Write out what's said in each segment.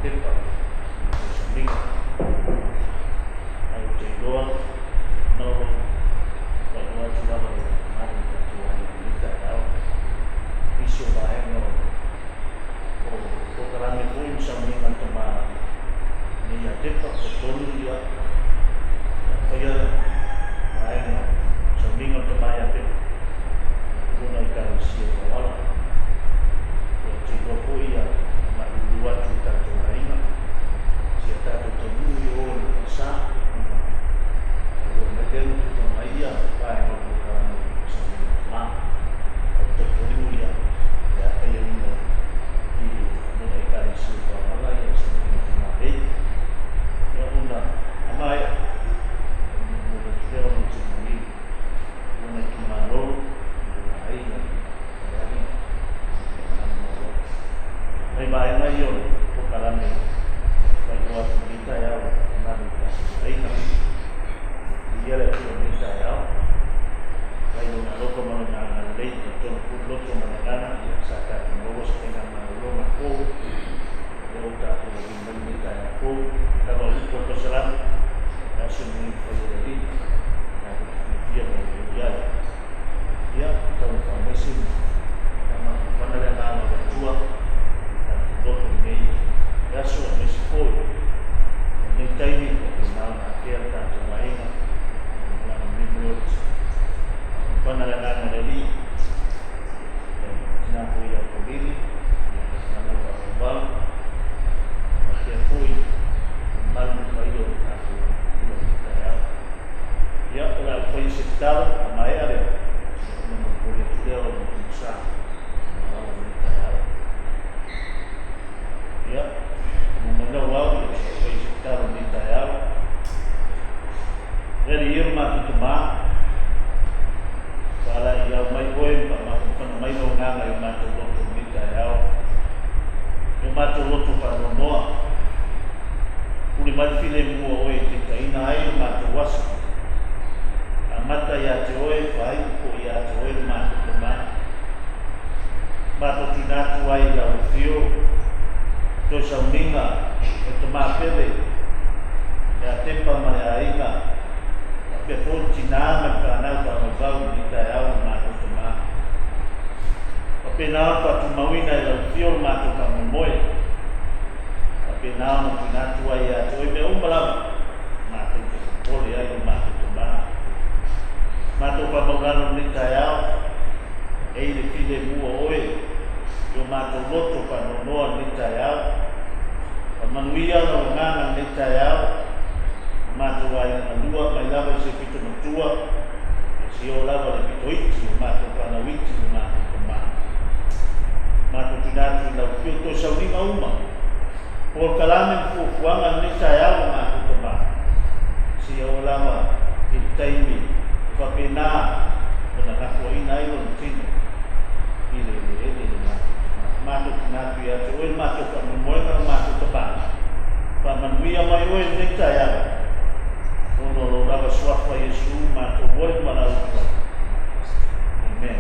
Atepa i le sauniga. Ae ou te iloa na o lou faailoa atu lava i le mamalu o le tatou aiga i lenei taeao, nisi o vaega o polokalame foi ma sauniga a le tama nei ia Atepa. E talitonu ia, a faia vaega o sauniga o le tama ia Atepa, ia lona Ekalesia i Tauala. Ia ou te iloa foi ia faamalulu atu i tatou aiga, si a tatou taunuu i o i le falesa, ona faailoa mai lea ma tufa mai ia vaega o le polokalame o sauniga o tama. Ae ou te talitonu ia, o le a faiaina i lona Ekalesia i Tauala ia sauniga o tama nei. Ia ona a maea, ona momoli atu lea o lona se i lona itumalo, i lona aiga i Falealili, ia manumalo. Nai vaega ia o le polokalame e faailoa atu i lenei taeao i le mamalu o le tatou aiga. Viia le Atua i lenei taeao, mai Lona alofa ma Lona agalelei, e talitonu foi le loto ma le agaga, ia sa tatou maua se faigamalo na po, lea ua tatou auli mai lenei taeao fou. Lava o le upu a le Pasalamo, le aso lenei ua fai e le Alii, tatou te fiafia ma ioio ai. Ia, tau ina faamaise ma faamafanafana le agaga o le Atua i tatou loto i lenei aso aemaise foi o lenei taimi ua faapena ona afea le tatou aiga i le malaga memorials. Faamafanafana le agaga o le Alii i le tina foi ia Paulini, ia le fanau faavauvau, faapea foi le mamalu ma le paia o le tatou atunuu i lenei taeao. Ia, o le a ou faia se tatalo, a maea lea, ona momoli atu lea o le Tusa ma lenei taeao. Ia, ua manau au, ia sa ou faia se tatalo i lenei taeao. Le Alii e o le matou Tama, faalaeiau mai oe ma faamafanafana mai lou agaga i o matou loto i lenei taeao, i o matou loto faanoanoa. Pule mai le filemu o oe e taitaiina ai le matou aso. Amata ia te oe, faaiu foi ia te oe le matou Tama. Matou tuuina atu ai i lau afio toe sauniga o le tama pele ia Tepa ma le aiga, faapea foi le tina ma le fanau faavauvau i lenei taeao le matou tama. Faapena ona faatumauina i lau afio le matou faamoemoe. Faapena ona tuuina atu ai ia te oe mea uma lava matou te popole ai lo matou tama. Matou faamaulalo i lenei taeao, e i le filemu o oe i o matou loto faanoanoa i lenei taeao. Faamanuia lou agaga i lenei taeao, o matou aiga galua mai lava i se pito matua, e si o lava le pito iti o matou fanau iti le matou tama. Matou tuuina atu i lau afio toe sauniga uma, polokalame ma fuafuaga i lenei taeao le matou tama. Seia oo lava i le taimi e faapena ona gafoaina ai lona tino i le eleele le matou tama. Matou tuuina atu ia te oe le matou faamoemoega le matou tama. Faamanuia mai oe i lenei taeao, ona o lou lava suafa Iesu matou oe ma lau ai. Amen.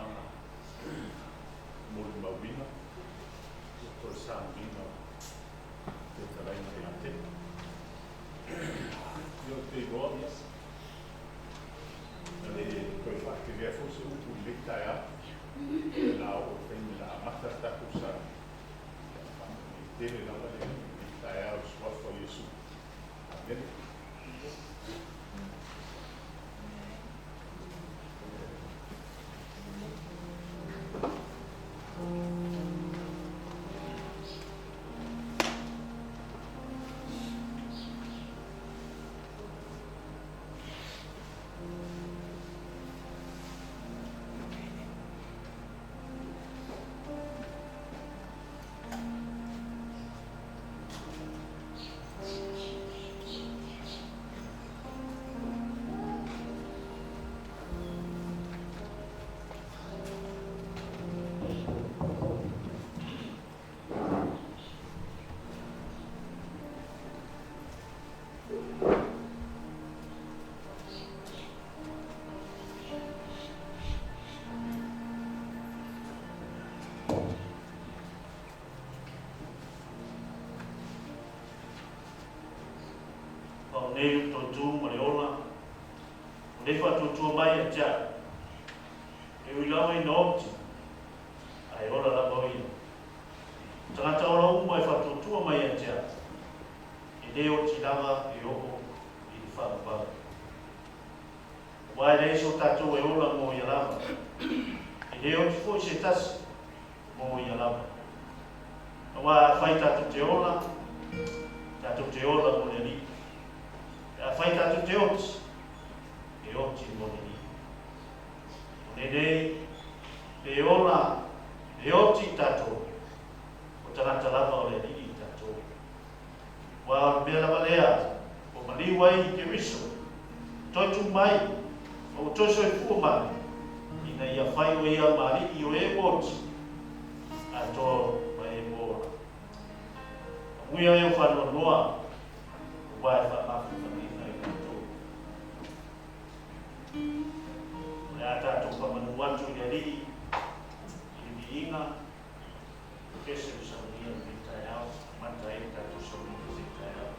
ona molimauina po o le sauniga o fetalaiga ia te. Ia ou te iloa, ia, na le toe faatelea foi se upu i lenei taeao, o le a oo i le taimi o le a amata le tatou sauniga. Ia, faamanuia tele lava le Alii i lenei taeao i le suafa o Iesu. Amene. O nei lou toe tu ma le ola, o nei faatuatua mai ia te au, e ui lava ina oti, ae ola lava o ia. O tagata ola uma e faatuatua mai ia te au, e le oti lava e oo i le faavavau. Aua e leai so tatou e ola mo ia lava, e le oti foi se tasi mo ia lava. Aua afai tatou te ola, tatou te ola mo le Alii. Afai tatou te oti, e oti mo le Alii. O lenei, pe ola, pe oti tatou, o tagata lava o le Alii tatou. Aua o le mea lava lea ua maliu ai i Keriso, toe tu mai, ma ua toe soifua mai, ina ia fai o ia ma Alii o e ua oti, atoa ma e ua ola. Amuia e o faanoanoa, aua e faamafanafanaina i tatou. O le a tatou faamanu atu i le Alii i le viiga, ese le saunia o lenei taeao, amata ai le tatou sauniga i lenei taeao.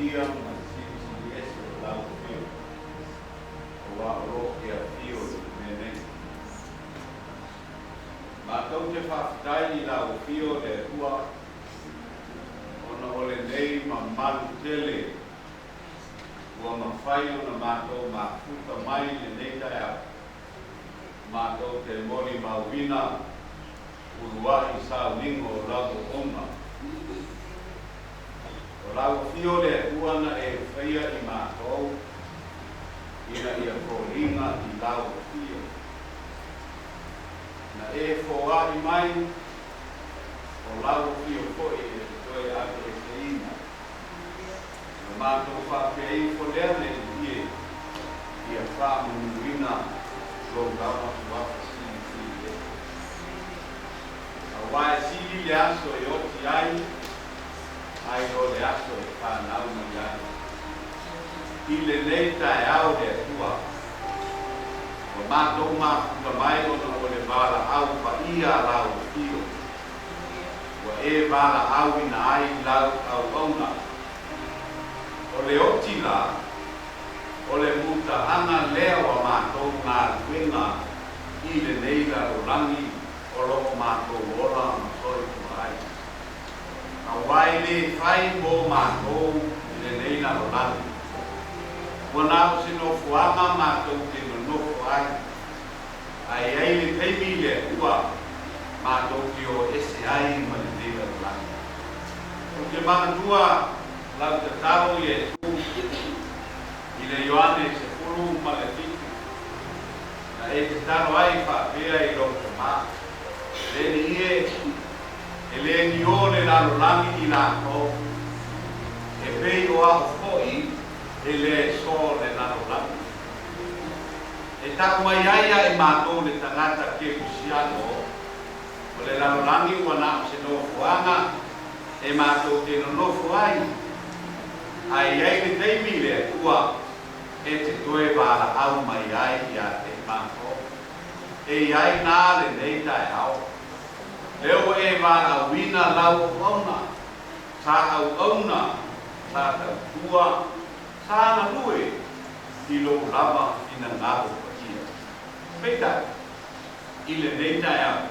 Paia ma le Silisili Ese o lau Afio, auā o lo o e afio i le mea nei. Matou te faafetai i lau Afio le Atua, ona o lenei mamalu tele ua mafai ona matou mafuta mai i lenei taeao, matou te molimauina uluai sauniga o lau auauna. O lau Afio le Atua na e faia i matou ina ia foliga i lau Afio. Na e foai mai, o lau Afio foi e te toe aveeseina. Ona matou faapea ifo lea le Alii e, ia faamanuina lou lava suafa silisili ese. Aua e sili le aso e oti ai, ae lo le aso e fanau mai ai. I lenei taeao le Atua, ua matou mafuta mai ona o le valaau paia a lau Afio. Ua e valaauina ai lau auauna. O le oti la, o le mutaaga lea ua matou galuega i lenei lalolagi o lo o matou ola ma soifua ai. Aua e le fai mo matou i lenei lalolagi. Ua na o se nofoaga matou te nonofo ai, ae i ai le taimi i le Atua matou te o ese ai ma lenei lalolagi. Ou te manatua lau tatalo Iesu i le Ioane 17, na e tatalo ai faapea i lou Tama, Le Alii e, e le ni o le lalolagi i latou, e pei o a'u foi e le so le lalolagi. E tau mai ai ia i matou le tagata Kerisiano, o le lalolagi ua na o se nofoaga e matou te nonofo ai, ae i ai le taimi i le Atua e te toe valaau mai ai ia te i matou. E i ai nā lenei taeao, lea ua e valaauina lau auauna, sa auauna, sa tautua, sa galue i lou lava finagalo paia. Peitai, i lenei taeao,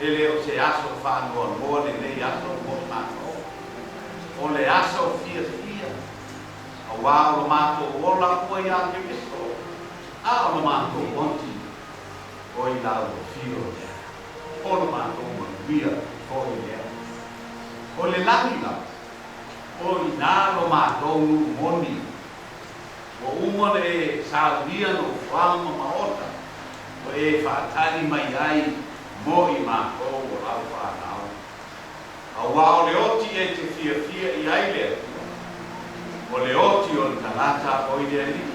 e le o se aso faanoanoa lenei aso mo i matou. O le aso fiafia, auā o lo matou ola ua iā Keriso, a o lo matou oti o i lau afio lea. O lo matou manuia foi lea. O le lagi lava, o i nā lo matou nuu moni. Ua uma ona e saunia nofoaga ma maota ua e faatali mai ai mo i matou o lau fanau. Auā o le oti e te fiafia i ai le Atua, o le oti o le tagata o i le Alii.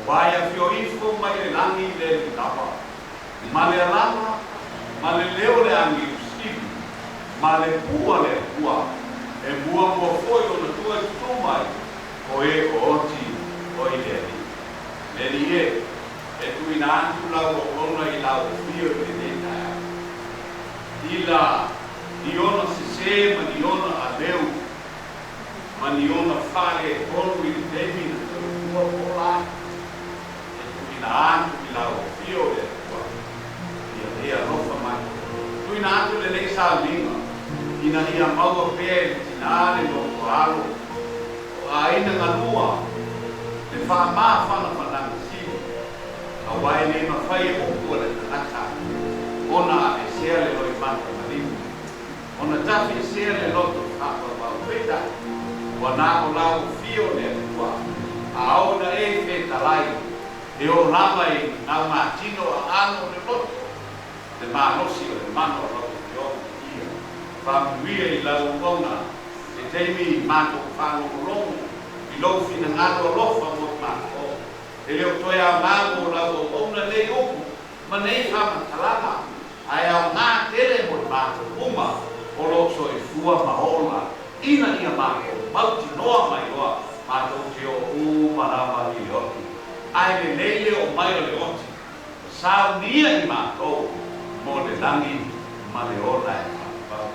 Auā e afio ifo mai le lagi le Alii lava, ma le alaga, ma le leo o le agelu sili, ma le pū a le Atua, e muamua foi ona tua i tutū mai, o e o oti o i le Alii. Le Alii e, e tuuina atu lau auauna i lau afio i lenei taeao. I la ni ona sesē ma ni ona aleu ma ni ona faaletonu i le taimi na tautua pola ai, e tuuina atu i lau afio le Atua, ia e alofa mai. Tuuina atu lenei sauniga ina ia maua pea e le tinā le nofo alo o aiga galua le faamafanafanaga sili, auā e le mafai e upu a le tagata ona aveesea le loimata maliu, ona tafiesea le loto faapaupau. Peitai, ua na o lau afio le Atua, a ona e fetalai, e oo lava i naugatino aano o le loto, le malosi o le mana o lau Afioga ia faamanuia i lau auauna se taimi i matou faalogologo i lou finagalo alofa mo i matou. E le o toe aoga mo lau auauna nei upu ma nei faamatalaga, ae aoga tele mo i matou uma o lo o soifua ma ola ina ia matou mautinoa mai loa matou te oo uma lava i le oti. Ae lelei le oo mai o le oti. Saunia i matou mo le lagi ma le ola e faapau.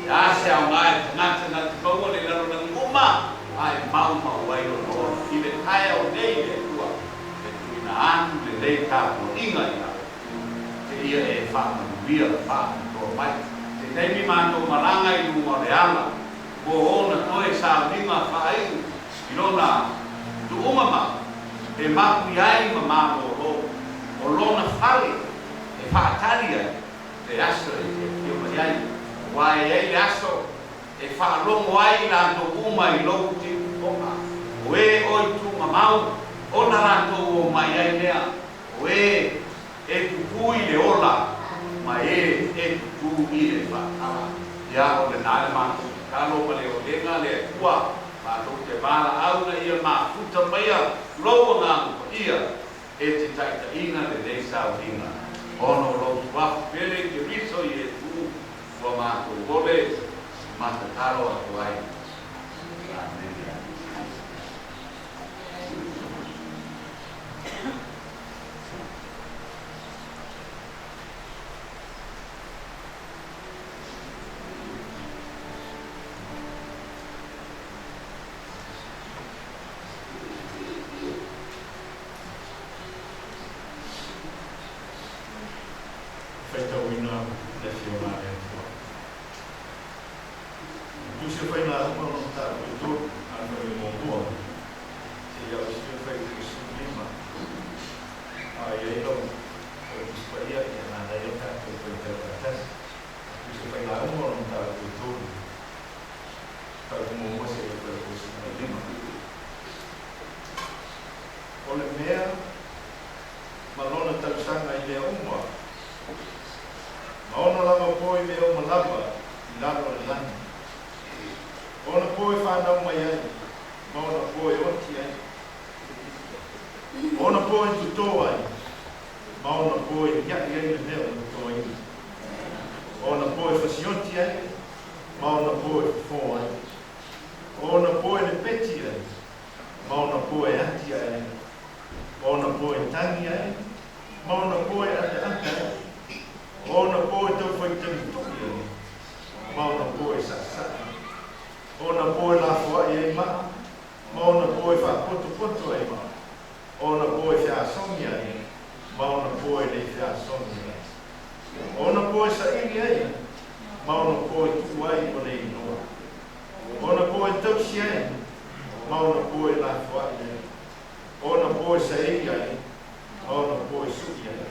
E a se aoga i le tagata na te maua le lalolagi uma, tapuaiga ia Oe, seia E faamanuia faapitoa mai se taimi matou malaga i luga o le ala mo ona toe sauniga faaiu i lona tuuga ma e mapu i ai ma malōlō o lona fale e faatali ai le aso e te afio mai ai, aua e i ai le aso e faalogo ai i latou uma i lou tiutoga, o e o i tuugamau ona latou o mai ai lea, o e e tutū i le ola ma e e tutū i le faatala. Ia, o lena le matou tatalo ma le olega le Atua, matou te valaau ina ia mafuta maia lou Agaga Paia e te taitaiina lenei sauniga, ona o lou suafu pele i Keriso Iesu ua matou ole ma tatalo atu ai. Amene. Faitauina le Afioga a le Atua. Tusi o Failauga o lona mataupu e tolu, a le Faimea Muamua, seia ausia le Fuaiupu 15. A i ai lau lau Tusi Paia, ia manaia le tatou faitau faatasi. Tusi o Failauga o lona mataupu e tolu, mataupu muamua seia fuaiupu 15. O le mea ma lona tausaga i mea uma, ma ona lava po i mea uma lava i lalo o le lagi. O ona po e fanau mai ai, ma ona po e oti ai. O ona po e totō ai, ma ona po e liaʻi ai le mea ua totoina. O ona po e fasioti ai, ma ona po e fofo ai. O ona po e lepeti ai, ma ona po e atiae ai. O ona po e tagi ai, ma ona po e ataata ai. O ona po e taufaitali toʻi ai, ma ona po e saʻasaʻa ai. O ona po e lafoaʻi ai maa, ma ona po e faapotopoto ai maa. O ona po e feasogi ai, ma ona po e le i feasogi ai. O ona po e saili ai, ma ona po e tuu ai o le inoa. O ona po e tausi ai, ma ona po e lafoaʻi ai. O ona po e saei ai, ma ona po e suʻi ai.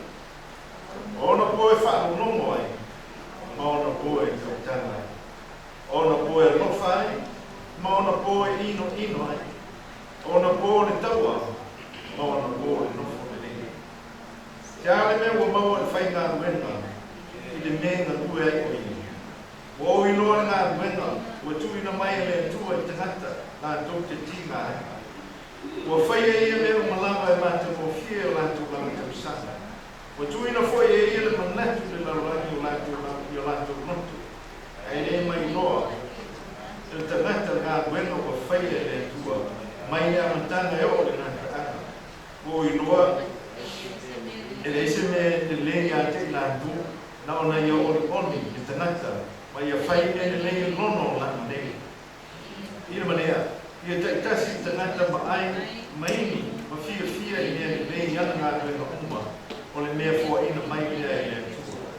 O ona po e faalologo ai, ma ona po e tautala ai. O ona po e alofa ai, ma ona po e ʻinoʻino ai. O ona po o le taua, ma ona po o le nofo lelei. Te a le mea ua maua i le faigaluega i le mea e galue ai o ia? Ua ou iloa le galuega ua tuuina mai e le Atua i tagata latou te tiga ai. Ua faia e ia mea uma lava e matagofie o latou lava tausaga. Ua tuuina foi e ia le manatu i le lalolagi o latou i o latou loto, ae le mailoa e le tagata le galuega ua faia e le Atua mai le amataga e oo i le gataaga. Ua ou iloa e leai se mea e lelei ia te i latou na ona ia olioli le tagata ma ia fai mea lelei i lona olaga nei. I le manea, ia taitasi le tagata ma ai maini ma fiafia i mea lelei i ana galuega uma, o le mea foaina mai lea e le Atua.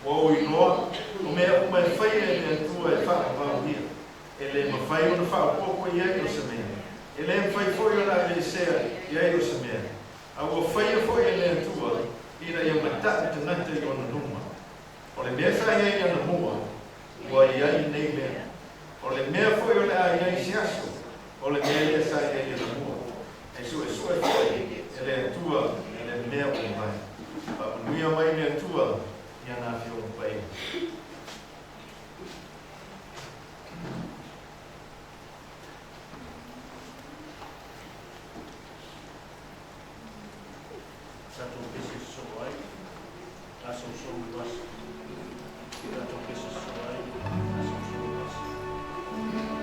Ua ou iloa, o mea uma e faia e le Atua e faavavau ia, e le mafai ona faaopoopo i ai o se mea, e le mafai foi ona aveesea i ai o se mea, a ua faia foi e le Atua ina ia mataʻu tagata i ona luma. O le mea sa i ai anamua, ua i ai nei mea. O le mea foi o le a i ai se aso, o le mea lea sa i ai anamua. E suesue foi e le Atua le mea ua mavae. Faamanuia mai le Atua i ana Afioga Paia. Tatou pese sosoo ai, asousou i vasa. Tatou pese sosoo ai, asousou i vasa.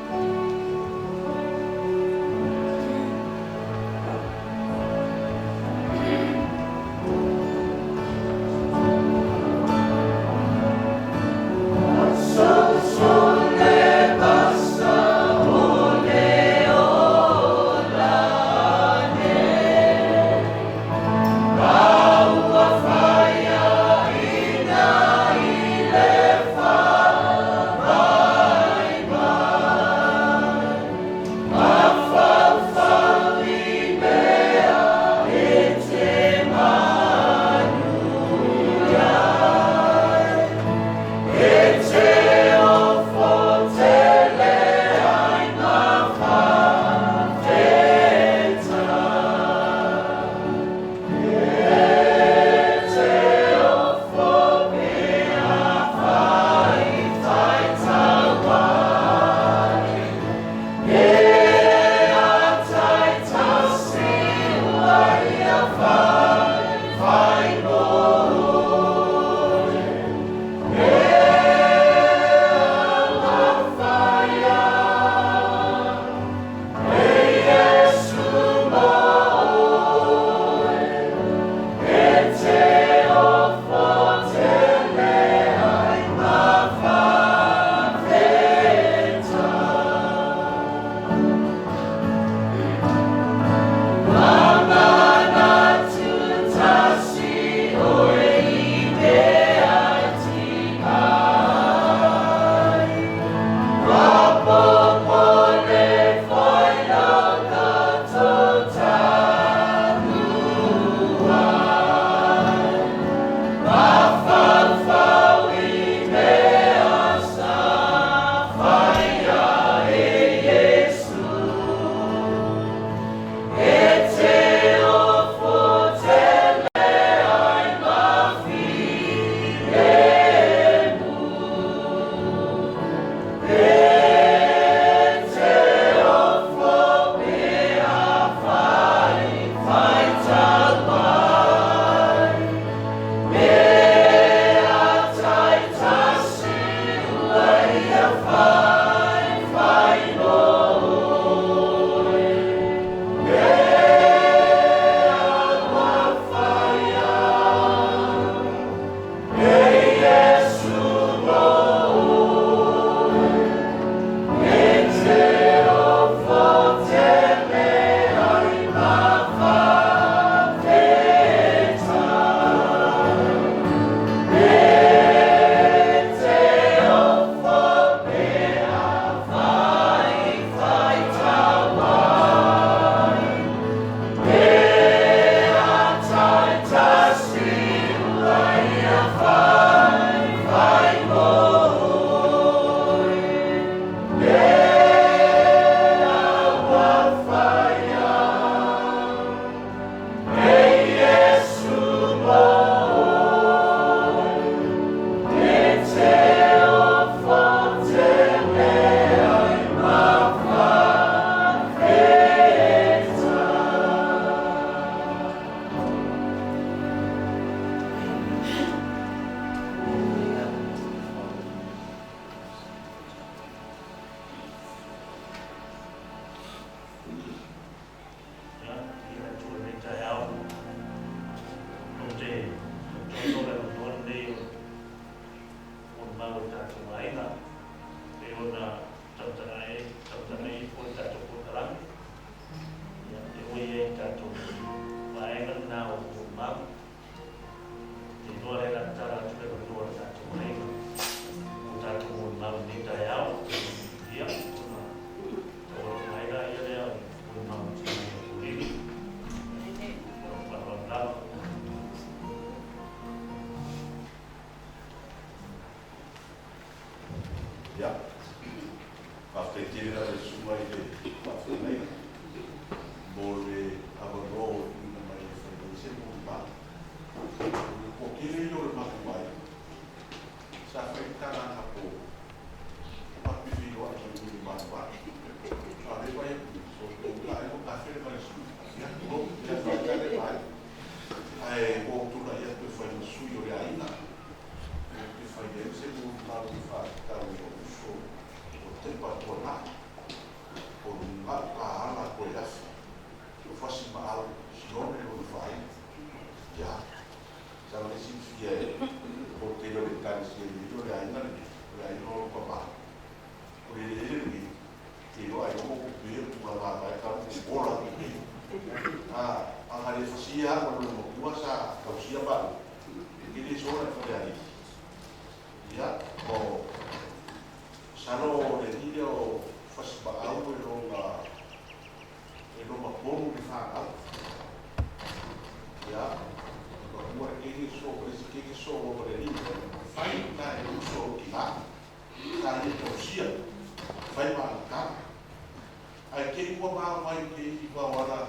a mai ke i wawara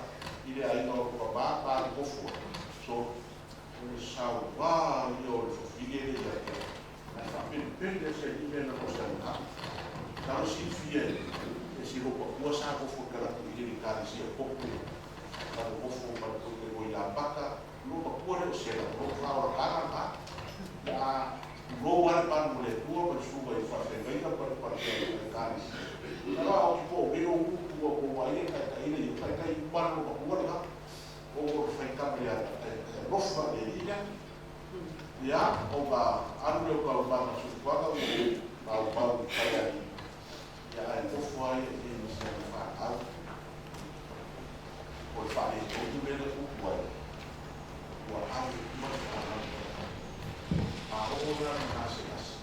i le aiga o papa pa kofua. So, o le sauā ia o le fafine le ia te. Ai whaapenepene se i mea na o se ana. Talo silafia e si ropa ua sa kofua kalaku i le kālisia popo. Talo kofua ma le koe koe la paka. Lo papua le o sela. Lo whaora kanga ka. A lo wale panu le tua ma le suga i whawhengaina pa le patea i le kālisia. Talo a o ki po o meo ua ko mai e kai kai le kai kai panu papua le ka. O o whai kame a rofa le ina. Ia, o ka aru leo ka umana sufuaga o mau pau kai ai. Ia ai tofu ai e te misia na whākau. O le whaale tōtu le na kupu ai. Ua au e kuma te whānau. A o o na na se ase.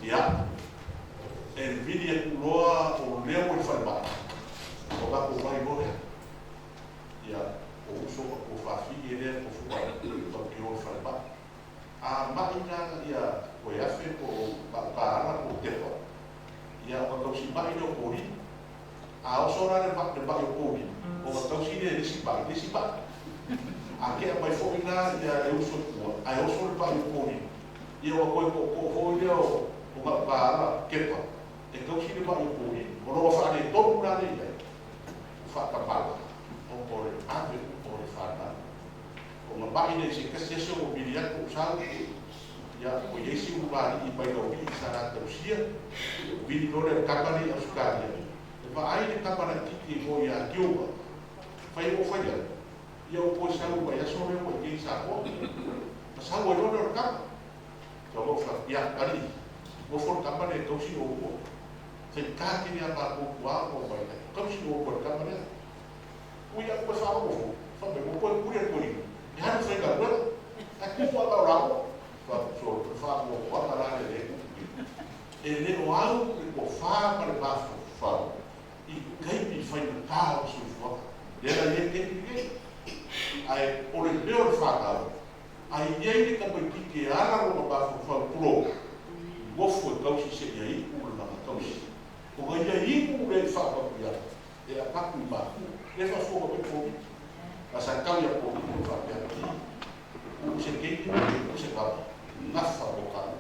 Ia, e vili e kuloa o leo e whai mai. O kako mai lohe. Ia, o uso ka ko whawhiri e rea ko fua tau ki o whai mai. A mai nā ia ko e awhe ko ka ara ko tepa. Ia, o ka tausi mai leo kori. A oso rā le mai o kori. O ka tausi le lisi mai, lisi mai. A kea mai fo ina ia e uso kua. A e oso le mai o kori. Ia o koe ko ko hoi leo o ka ka ara kepa. E tausi le mai o kori. O loa whaane tonu rā le ia. O whakapala. O kore ave o le whanau. O ngā mai nei se kasi ese o miri atu o sau. Ia, o iesi u wāri i mai lau i sa rātou sia. Vili lore o kamari au sukaria. E wa ai le kamara titi mo ia kioa. Whai o whai au. Ia o koe sau mai aso reo o kei sa koa. Ma sau ai lore o kama. Kia o wha, ia, ari. Mo foro kamara e kausi o ua. Whai kākiri a ngā kōkua o mai nei. Kausi o ua kamara. Ui a koe wha o fo. Wha me mo koe kure koe. E hanu whai ngā ruera. A kuku a ngā rāo. Wha so wha mo wha rā le le kuku. E le o au le kua whā ma le mawhau. I keipi whai na tā o suifuaka. Le la ie keipi kei. Ai o le meo le whākau. Ai iei le kamai tiki e ara ro ma mawhau puro. Wofu e kausi se ia iku le nanga kausi. O nga ia iku le i whāpaku ia. E a paku i māku. Le whāwhua me kōmiti. A sa kau ia kōmiti o whāpea ki. U se keiki u se kama. Ngawha mo kau.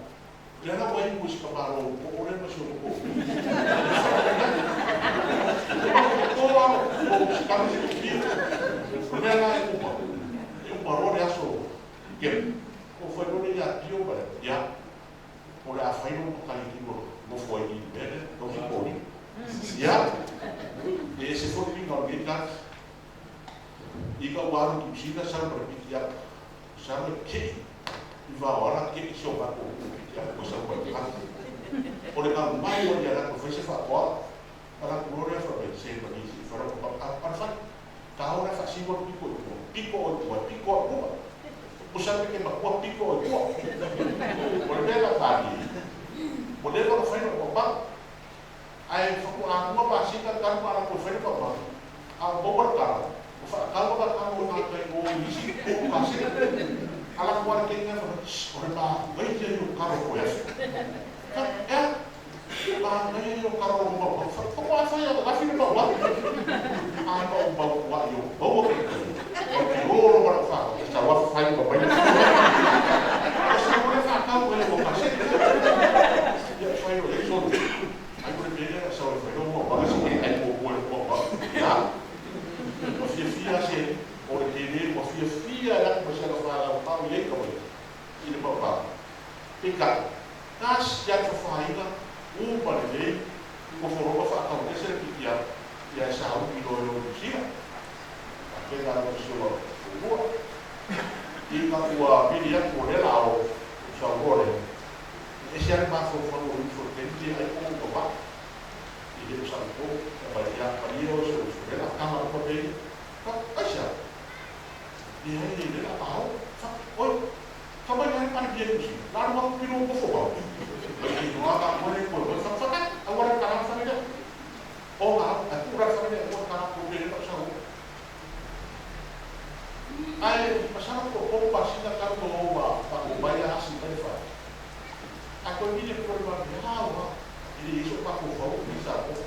Le ana wai ku se kamaro ko ore ma se o ko. Ko a ko se kama se ki. O le ana e kuma. E uma ro le aso. Ke ko whai rore ia tio ba ia. O le a whai ro kai ki mo mo foi i mele ko ki kori. Ia. E se fo pinga o ka. I ka waru ki sina sa pa piki ia. Sa me ke i va ora ke i so ka ko piki ia ko sa ko ka. O le ka mai o ia ko fese fa ko. Ara ko rore fa be se pa ni fa ro pa pa fa. Ka ora fa si mo piko ko. Piko o ko piko ko. O sa ke ma ko piko o ko. O le la fa ni. O le ko fa ro pa. Ai fa ko a mo pa si ka ka pa ko fa pa pa. A bo ka. O fa ka ka ka o ka kai o ni si ko pa si. Ala ko ara ke nga fa o le pa vai te yo ka ro ko ya. Ka e pa vai yo ka ro mo pa fa ko a fa ya ka fi pa wa. A no ba wa yo bo ko. O ke ro ro pa fa sa wa fa pa pa. O sa mo le fa ka ko le ko pa si. Ya fa yo le so. Ai ko le ya sa wa fa yo mo pa si ai ko ko ko pa. Ya. O fia fia se o le tele o fia fia la ko se la fa la pa o ye ko i le pa. Pika. Tas ya fa ina u pa le ko fo ro fa ka o se le piki ya ya sa u i lo lo sia. A ke la ro so o. I ka ua pili ya ko le la o sa o le. E se ma fo fo o fo te ti ai ko ko pa. I le sa ko pa ya pa i o so so le la kama ko pe. Ka aisa. I ai le la pa o. Fa oi. Fa mai ai pa ni si. La ro ko ro ko fo pa. I no a ko le ko fa fa ka a ora ka fa le. O a a ku ra fa le ko ka ko le ko sa o. Ai pasando ko ko pa si ka ko o pa ko vai a si pa fa. A ko ni le ko ma matou fau i Samoa.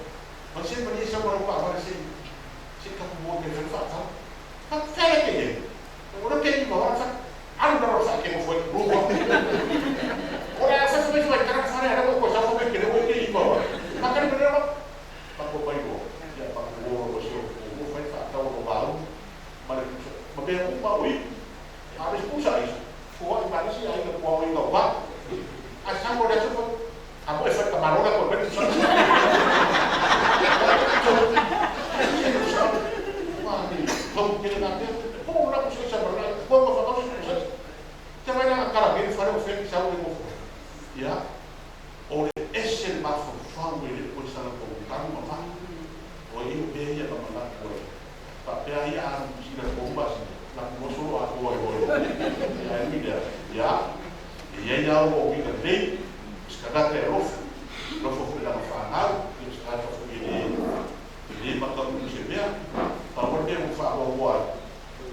Ma se malie sau ma lau taavale se i se i tapu mua ke fai le faatau. Fai atu, Fea le te i ai? O le te i ma oe, fai atu, Alu i lalo o le faa e te nofo ai, lua. O le a fai fai mai fai tagata fale a lea ua ou toe sau fai mai ke le ua i te i ma oe. Faatali mai lea ma matou mai loa. Ia matou o loa ma si ou toalua fai le faatau o vaulu ma le pusa ma mea uma o ipu. A o le isi pusa aisa, foai ma le isi aiga puao i gauta. Ae sau loa le aso fai, a mo e fai tamaloa la toe mai le pusa aisa. Ua tele na mea. Po o la pusa aisa ma le po ma whakau se pusa aisa. Te mai la kala ke whare o wheki sau le mofo. Ia, o le ese le mafaufau e le o koe sala tou tanu ma mahi. O e o mea ia na manatu ai. Faapea ai a alu i sila tou masina, na ku oso lo atoa i hoi. Ia e ui lea, ia, e iai a o uiga lelei, o se tagata e alofa, alofa foi i lana fanau, ia o se tagata foi e le, e le matauu i se mea. Pau lava le mea ua faaloaloa ai,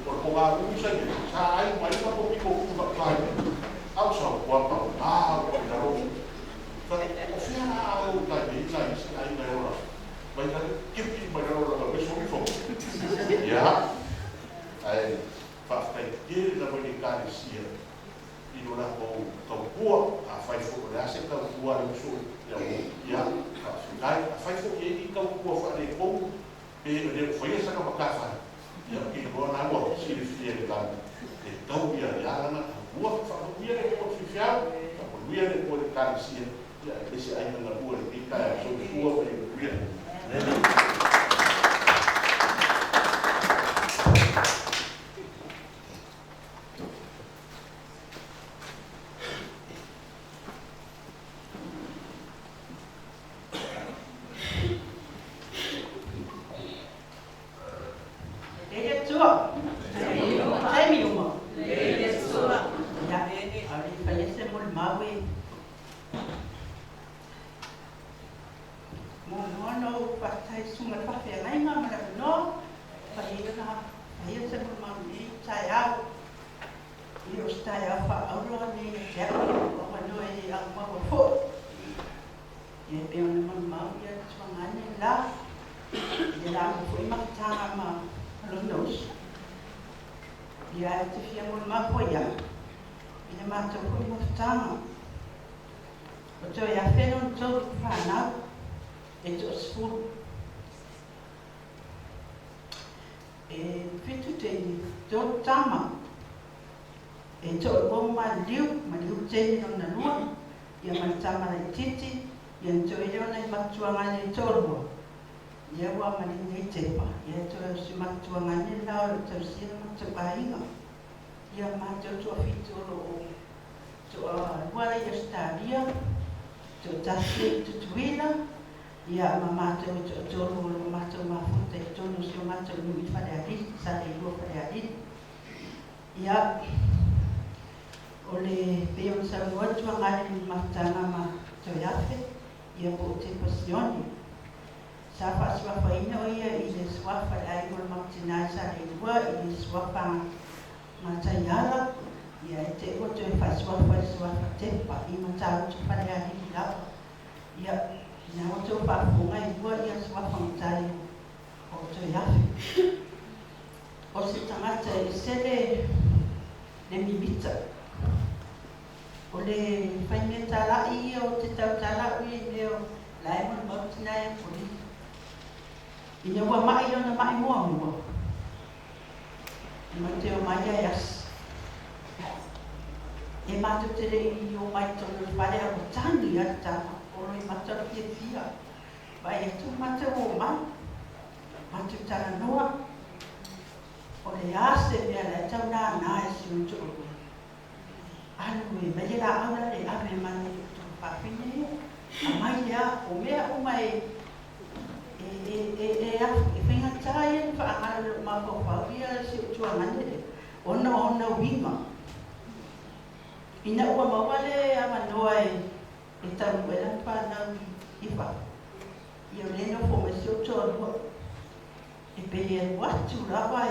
o le poga umi sa i ai, sa ai uma ai le matou pito umi faatoa ai nei. A o sau ua paugā ua i lalo o Fai, o fea la a ou tai nei nai isi aiga e ola mai lalo, kepi mai lalo o lana weso ifo. Ia, ae faafetai tele lava i le Ekalesia i lo latou tautua. Afai foi o le a se tautua a le uso ia ia, faafetai. Afai foi e i ai ni tautua faaletonu pe e le o faia sana matafale, ia ou te iloa na ua silafia e le lagi e tau ia ia lana tautua. Faamanuia le Atua i faifeau, faamanuia le Atua i le Ekalesia, ia aemaise aiga galue i lenei taeao. Soifua ma ia manuia. Lelei le Atua. Taimi uma. Lelei le Atua. Ia, a o le i faia se molimau e muamua ona ou faafetai i Susuga i le Faafeagaiga ma le avanoa e fai ai ona faia se molimau i lenei taeao. Ia o se taeao faaauro lenei ia te au, o avanoa e le aumaua foi. Ia e pei ona molimau ia le tuaga ane le la, ia la uma foi mafutaga ma lona uso. Ia ae ou te fia molimau foi au i le matou foi mafutaga. O toe afe lona tolu fanau e toasefulu. E 7 teine, 3 tama. E toalua ua maliliu, maliu le teine lona lua, ia ma le tama laitiiti, ia na toe lea o nai matutuagane e toalua, lea ua maliu nei Tepa, ia e toe o si matutuagane le la o lo o tausia le matou aiga. Ia matou toafitu o lo o toalua la i Ausetalia, toatasi e i Tutuila, ia ma matou e toatolu o lo o matou mafuta i totonu o si o matou nuu i Falealili, Saleilua Falealili. Ia, o le pei ona saunoa le tuaga i le mafutaga ma Toeafe, ia po o Tepa Sione. Sa faasuafaina o ia i le suafa i le aiga o le Makutinā i Saleilua i le suafa Gataiala, ia e te ua toe faasuafa i le suafa Tepa i Matautu Falealili lava. Ia, na ua outou faafofoga e lua ia suafa matai o Toeafe. O se tagata e ese le mimita. O le faimea talai ia o te tau tala'u ia i mea o la e molimau tina ia Kolini. Ina ua ma'i lona ma'i muamua, e matou te omai ia e asi. E matou te le i omai i totonu o le fale a ua tagi lava le tama, olo i mata o le fiafia. Vaai atu matou omai. Matou talanoa, o le a se mea la e tau nānā e si ona toalua? Alu e mai le laau la le ave e mai i lou fafine ia. Aumai lea, o mea uma e e e e e e faigata ia ona faagalo i lou mafaufau ia si ou tuagane lea, ona o ona uiga. Ina ua maua le avanoa e e taunuu ai lana fanau i fafo, Ia o lea e nofo mai si ou toalua, e pei e alu atu lava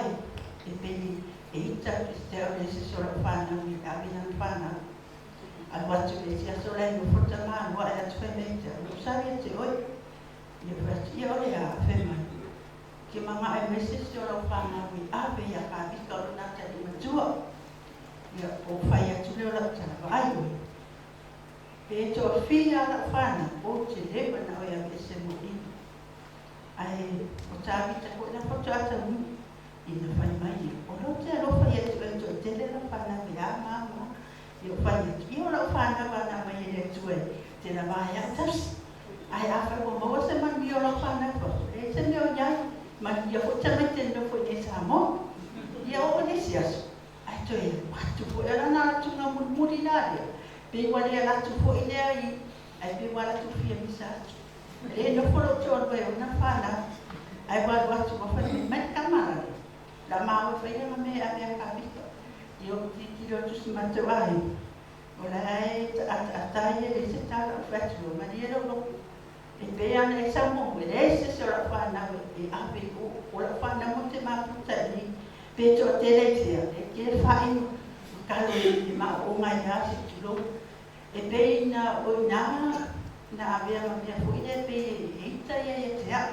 e pei e ita atu i te au le se isi o lau fanau e ave lana fanau. Alu atu i le isi aso la e nofo le tama alu ae atu fai mai ia te au, ua ou sali ia te oe. Ia ou fai atu, ia o le a? Fai mai, Ou te manao e aumai se isi o lau fanau e ave ia Kavika o lona atalii matua. Ia, ou fai atu lea o lau tala, vaai oe, pe toafia lava lau fanau, ou te le manao e aveese mo i. Ae o Tavita foi la faatoa taunuu ina fai mai ia, o lea ou te alofa ia te oe e toatele lau fanau e a ma a ma a. Ia ou fai atu, ia o lau fanau a na aumai e le Atua e te lava ai au tausi. Ae afai ua maua se manuia o lau fanau i fafo, leai se mea o i ai, manuia foi tamaiti e nonofo i inei i Samoa. Ia oo i le isi aso, ae toe alu atu foi. O lana alatuga mulimuli la lea, pei ua le alu atu foi lea i, ae pei ua alu atu fia misa atu. Le nofo lou toalua e ona fanau, ae ua alu atu ua fai mai, mai le tama lale, la maua e fai lana mea e ave ia Kavika. Ia ou tilotilo atu i si matou aiga, o la e ataata ai e leai se tala, ou fai atu, ua malie lou loto. E pei lava ona e sau muamua, e leai se isi o lau fanau e ave i o, o lau fanau mo te mafuta i i, pe toatele i fea, e te fai ma kalo i maooga ai lava se i tulou. E pei na o i ina na avea ma mea foi lea pei e ita ia ia te au.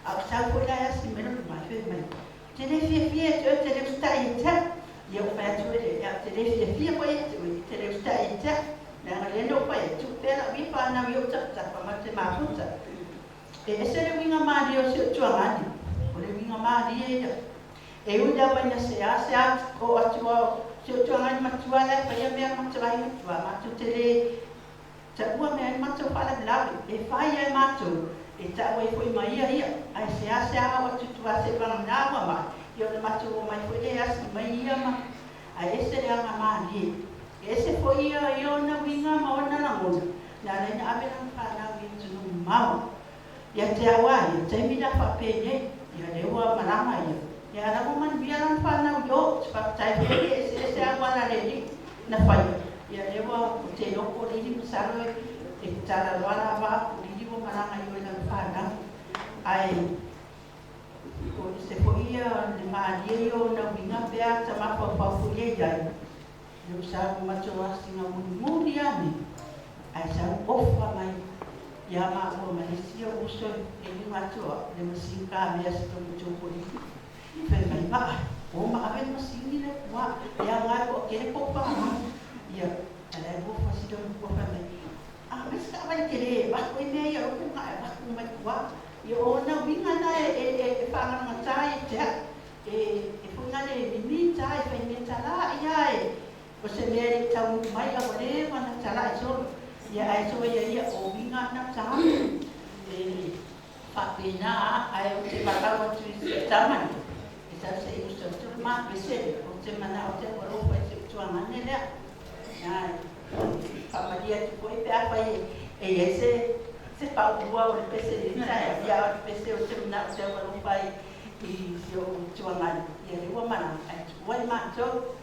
A o sau foi la e asi mai lona mai, fai mai, Ou te le fiafia ia te oe, e te le usitai ia te au. Ia ou fai atu ai lea, Ia, ou te le fiafia foi ia te oe, e te le usitai ia te au. Leaga lea na ou fai atu, tuu pea lau ia fanau i ou tafatafa ma te mafuta. E ese le uiga malie o si ou tuagani, o le uiga malie ia. E ui lava ina seasea oo atu a o si ou tuagani matua la e faia mea matou aiga tua, matou te le taua mea ai matou faalavelave. E fai lava e matou, e tau ai foi ma ia ia, ae seasea oo atu i tua seiavagana ua mai, ia ona matou omai foi lea e asi mai ia ma ae ese le aga malie. E ese foi ia i ona uiga ma ona lagona, na ala ai ona ave lana fanau i atunuu mamao. Ia te au a ia, taimi la faapenei, ia lea ua malaga ia, ia a la ua manuia lana fanau i o, ou te faafetai foi e eseese auala a le Alii na faia, ia lea ua ou te iloa po o Lili masalo e tatala loa la vaa po o Lili ua malaga i o i lana fanau. Ae o ese foi ia le malie ia o ona uiga pe a ta mafaufau foi lea i ai, lea ua sau matou asiga mulimuli ane, ae sau ofa mai ia maua ma le isi ou uso i luga atu o au le masini kamea si tamaiti o Kolini. Fai mai, Vaai, o ma ave le masini lea i tua, e aoga ai po o tele pou pāma. Ia, a la e ofa si tamaiti fai mai, A mai se taavale tele e avatu ai mea ia o lou kuga ae avatu uma i tua. Ia, o ona uiga na e faagalagata ai e te au. E foi na le mimita e fai mea talai a e o se mea e le i taunuu mai a ua leva ona talai solo ia ae soia ia o uiga na ta e faapena a ae ou te valaau atu i si tama lea e tau se i uso atu le ma pese lea ou te manao te alofa i si ou tuagane lea na e faamalie atu foi pe afai e i ai se paulua o le pese i le taeao ia a o le pese ou te manao te alofa ai i si ou tuagane ia lea ua malaga ae tuua i matou.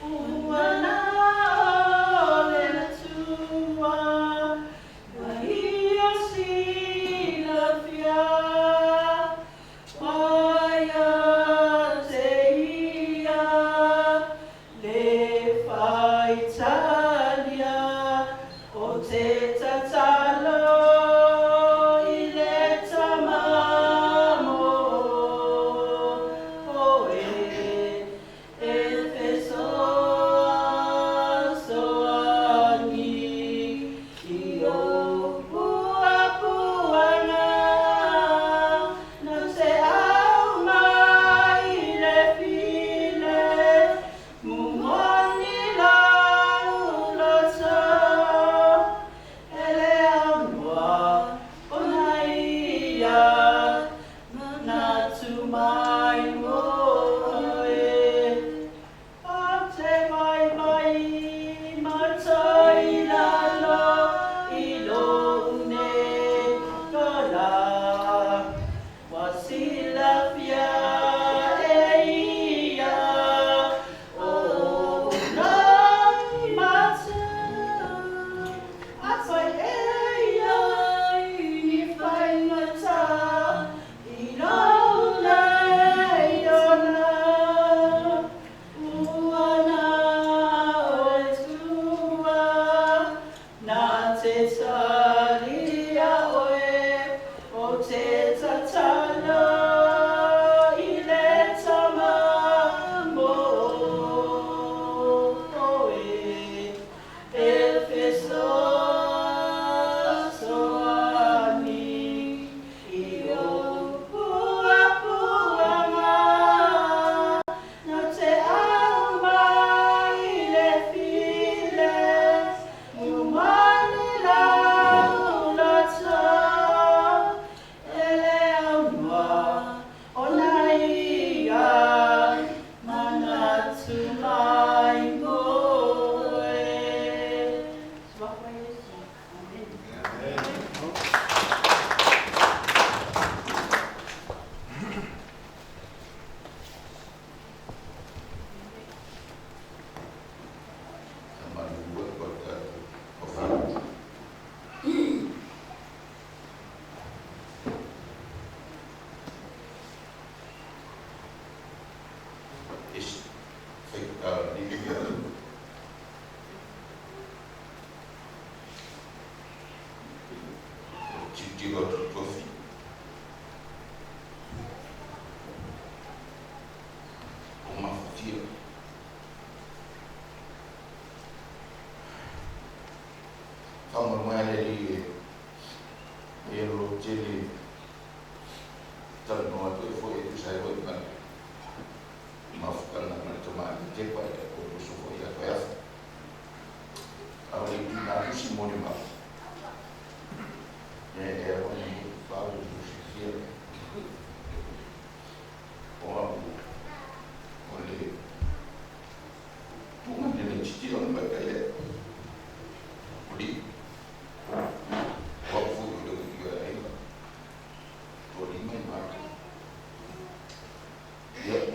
Ua na o le Atua.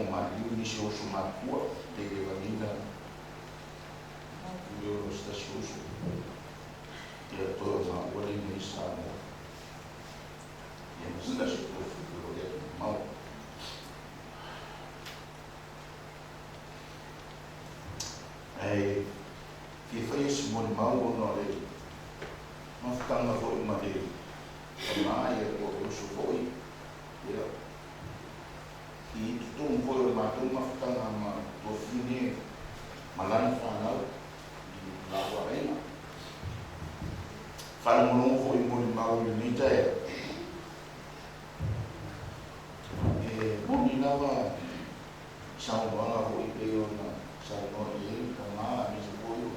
ua maliliu nisi o uso matutua le levagina le ono se tasi o uso ia toe o maua le nei Samoa ia ma se tasi o tofi o le atumau. Ae fia faia se molimau ona o le mafutaga foi ma le tama ia po o le uso foi ia i totonu foi o le matou mafutaga ma tuafafine ma lana fanau i laua aiga. Faalogologo foi i molimau i lenei taeao, e moni lava saunoaga foi pei ona saunoa i ai le tama aemaise foi o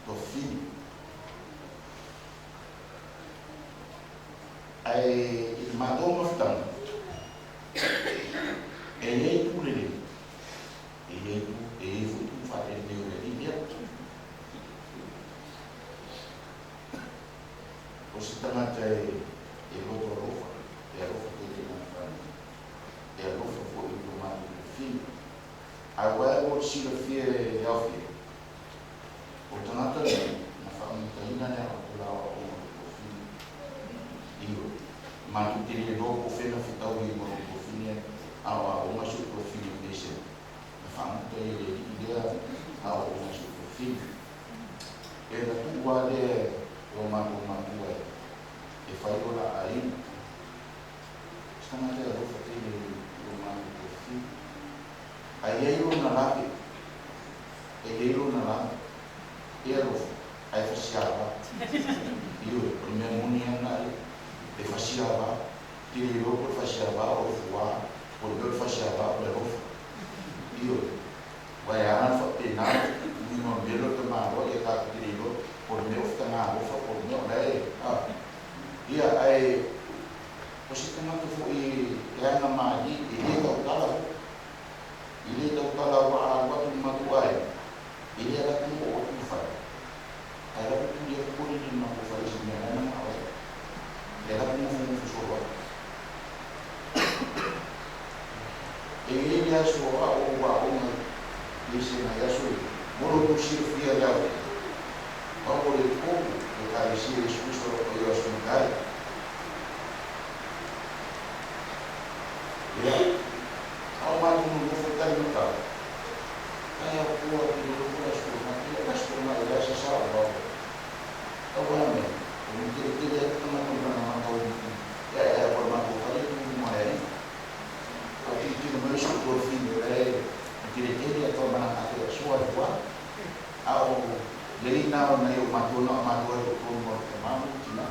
tuafafine. Ae i le matou mafutaga, e i ai itu lelei, e i ai e i ai foi itu faalelelei o le alii lea. O se tagata e loto alofa, e alofa tele i lana fanau, e alofa foi i lo matou tuafafine. Ae ua e le silafia e aofia, o le tagata lenei na faamutaina le ala o aoaoga o le tuafafine. Ioe, matou te le iloa po o fea na fetaui ai ma lou tuafafine a o aoga si ou tuafafine i Malaysia. Na faamuta ai e le alii lea aoaoga si ou tuafafine. E na tuu lava lea e o matou matua e fai o la aiga. Se tagata e alofa tele i lo matou tuafafine. Ae i ai lona lave, e i ai lona lave, e alofa, ae fasiava. Ioe, o le mea moni lava lena ia. E fasiava, te le iloa po o le fasiava o le fuā, po o le mea o le fasiava o le alofa. Ioe, aua e ala ona faapena, uiga o le mea lea o le tamaloa, ia tatou te le iloa po o le mea o fetaga alofa po o le mea o la e, a. Ia, ae o se tagata foi e aga malie, e le tautala foi. E le tautala aua a alu atu le matou aiga, e le alu atu oo atu i le fale, ae alu atu tuli atu pole i le matou fale i se mea la e manao ai. E alu atu nofonofo solo atu. E i ai le aso a ou aoga i se nai aso ia, mo lo outou silafia le aoga, pau o le popo o Ekalesia Iesu Keriso o lo o i aso matai. Ia, a o matou nonofo i talimatau, ai a pua atu i lalo foi le Aso Toonai, ia le Aso Toonai o le a sasa o au. Tau a mea, o le teletele atu tagata ma lana matau i e ae a o le matou fale tu mai ai. A o tilotilo mai si ou tuafafine o la e teletele atu a ma lana afe asoa e fua. A o lei na o nai o matou na o matou ai toatolu ma lou tama ma lou tina.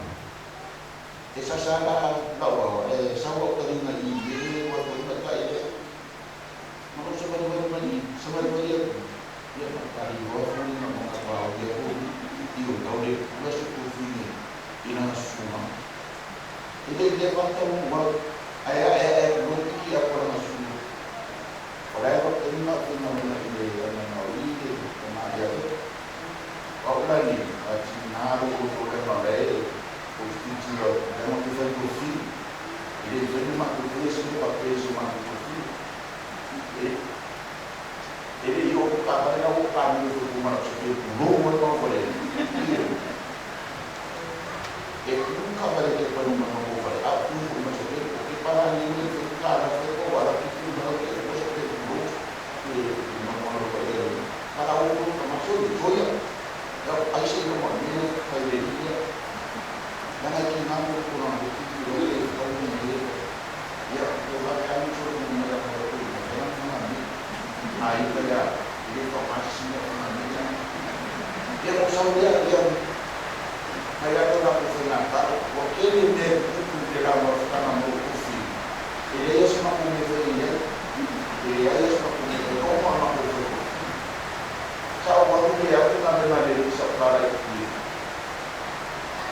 E sasa la lau aoa, e sau lau taliga i i e ua atu ai matai lea. Ma lou savalivali mai i, savalivali atu, ia ma tali loa foliga ma matou aolia foi i o tau le pula si ou tuafafine i lana susuga. E le i leva ona taunuu au, ae ae ae atu loa le piki atu a lana susuga. O la e taliga au faigaluega i le agaga o i le tama ia te o au la nei, a tina lou loto leaga o la e ou te tilotilo atu, leaga ou te fai tuafafine. E le mafai ona matou faia se mea faapea i si o matou tuafafine. E le i oo atu taavale la ua kamio foi tua ma lau sefea pulou ai mau fale ai. E tu taavale te panu ma matou fale, a o tu foi ma sefea o ke pala nei nei foi tala foi ko ala ki tu ma ke ko sefea pulou e ma ma lo fale ai. Pala o ko ka maso ni soia. Ya ai se no ma me fai le ia. Nanga ki na mo ko na ko ki ro le tau ni le. Ia ko va ka ni so ni ma la ko ko ma ya ma ni. Ai ka ya le fa ma si mo ma ni ya. Ia mo sa ia ia mai la ko la ko fai na ta o ke le me ku le la mo fa na mo ko fi. E le ia se ma ko me fai ia. E ia se ma ko me ko ma ma ko fai. Sa o wa le au na me ma le sa para i.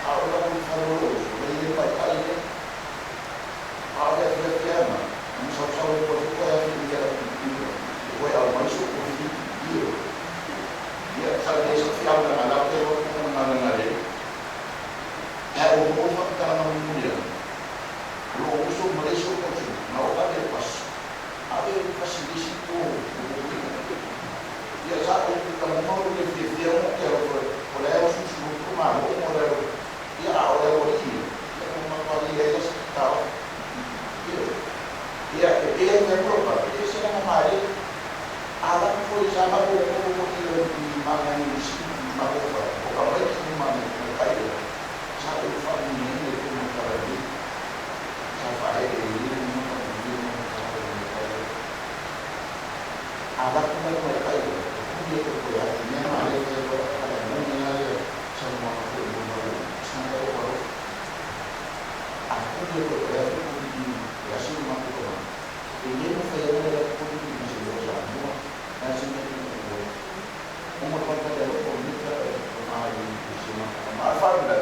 A o la ko fa lo le le pa ai le. A o le fia fia ma. Mo sa sa o ko ko ya fi ia la fi. Ko ya o mai so ko fi io. Ia sa le sa fia na la te o ko na na le. E o mo fa ta na mo ia. Lo uso ma le so ko na o ma le ala ko i sa ma ko ko ko i le ma na ni si ma ko fa o ka mai ki ma ni ko kai le sa o fa ni ni ko mo ka ni sa fa e ni ni ko ni ni sa ko ni kai ala ko mai mai kai le ko ni ko ko ya ni ma le ko ala mo ni ya le sa mo ko mo mo sa ko ko a ko ni ko ya ko ni ya si ma ko ko e ni mo fa ya le ko ni ni se lo sa mo na si ni ko ko mo pa pa le ko ni ka ko ma ni si ma ma fa la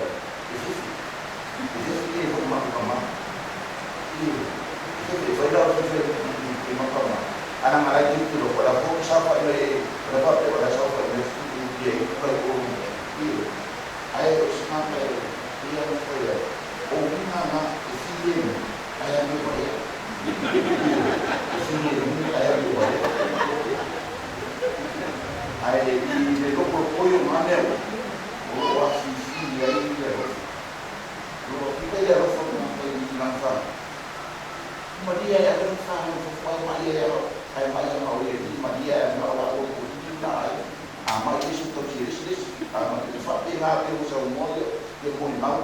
e si e si e ko ma ko ma e e fa la fa ni ma ko ma ana mara ki ko ko la ko sa fa le la fa pe la sa fa le ni e ko ko ni ai o sa ma e ia mo fa ya o ni na na e si e ai a mi ko ya e si e ni ai a mi ko ya ai i le ko ko yo ma ne o a si si ai le o ki ka ya ro fa ma ni na fa Maria ya lo fa no fa Maria ya ai mai ma o le Maria ya ma la o ko ti na ai a mai isso to ti isso a ma ti fa pe na pe o sa mo le ke mo ni mau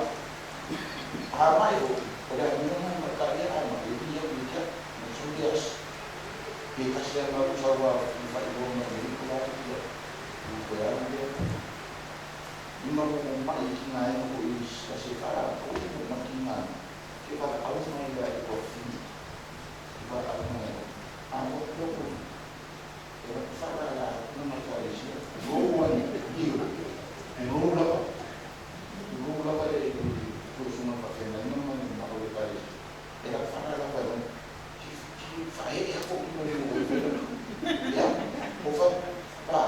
a mai o o da ni na ma ka ya ma e ni ya ni ya ni so ni as pe ka se ma o sa wa ni fa o ma ni ko la ti ya ni ko ya ni ni ma mo ma i ki na e ko i sa se fa ra ko ni ma ki na ke fa au ma i la ko fi fa au ma a mo ko ko e fa la la na ma ka i se go wa ni i e go la go la pa le ko su ma fa fe na ni ma ma ko ka i e la fa la fa ki ki fa e ya ko mo ni mo ya o fa pa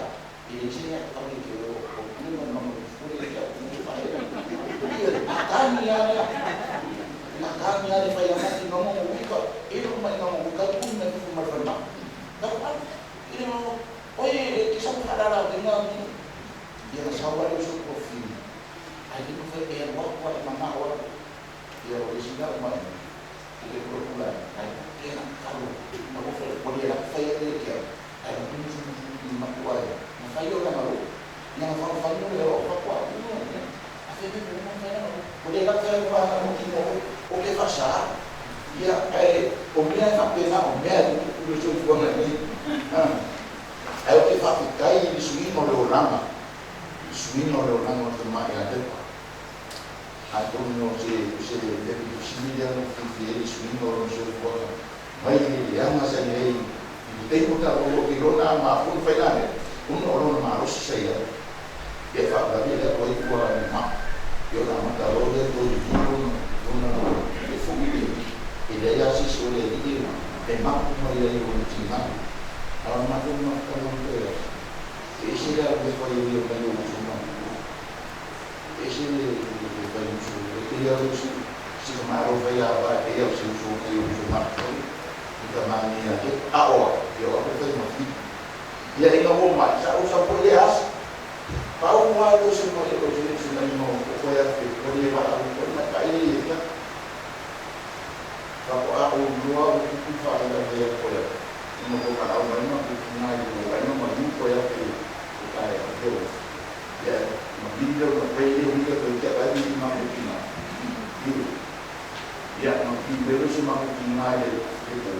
e se ya ka ni ke o ko ni ma ma mo fu le ya ni fa e a ka ni ya na ka ni ya le fa ya ma ni no mo wi ka e lo ma no mo ka ku na ku ma fa ma ka fa e no oye que sa fa la la de na ni ya sa wa le so ko fi ai ni ko fa e wa wa ma ma wa ya o si na ma e ko ko la ai ke na ka lo ma ko fa ko le la fa ya le ke ai ni ni ma ko ai ma fa yo la ma lo ya ma fa fa no le o fa ko ni a fe ni mo fa na ko le la fa wa na mo ki mo o ke fa sa ya ai o mea fa pe na o mea ni ku le so fu na ni ai o ke fa kai ni suino le oranga suino le oranga o te mai a te pa ai ko no se se le simile no fi fi e suino lo so fu mai ni ya ma sa ni i te ko ta o ki rona ma fu fa na ne un o rona ma ro se ya e fa la vi le ko i ko ma yo la ma ta lo le to i fu no e fu mi e le ya si so le di e ma ku ma le o ni ti ma a ma ko ma ko no te e se la le ko i o ma yo su ma e se le ko i su e ya lo su si ma ro fa ya ba e ya su su e yo su ma i ka ma ni ya a o yo ko fa ma fi ya e no ma sa o sa ko le as pa o wa lo se mo le ko se se na no ko ya fe ko le ba ko ma ka i ya ka ko a o no a o ku fa la ya ko ya no ko ka o ma ku na i ko ai no ma ni ko ya fe ko ka ya ko ya ma bi le ma pe le ni ko ke ba ni ma ko ki na ya ma bi le se ma ko ki na le ko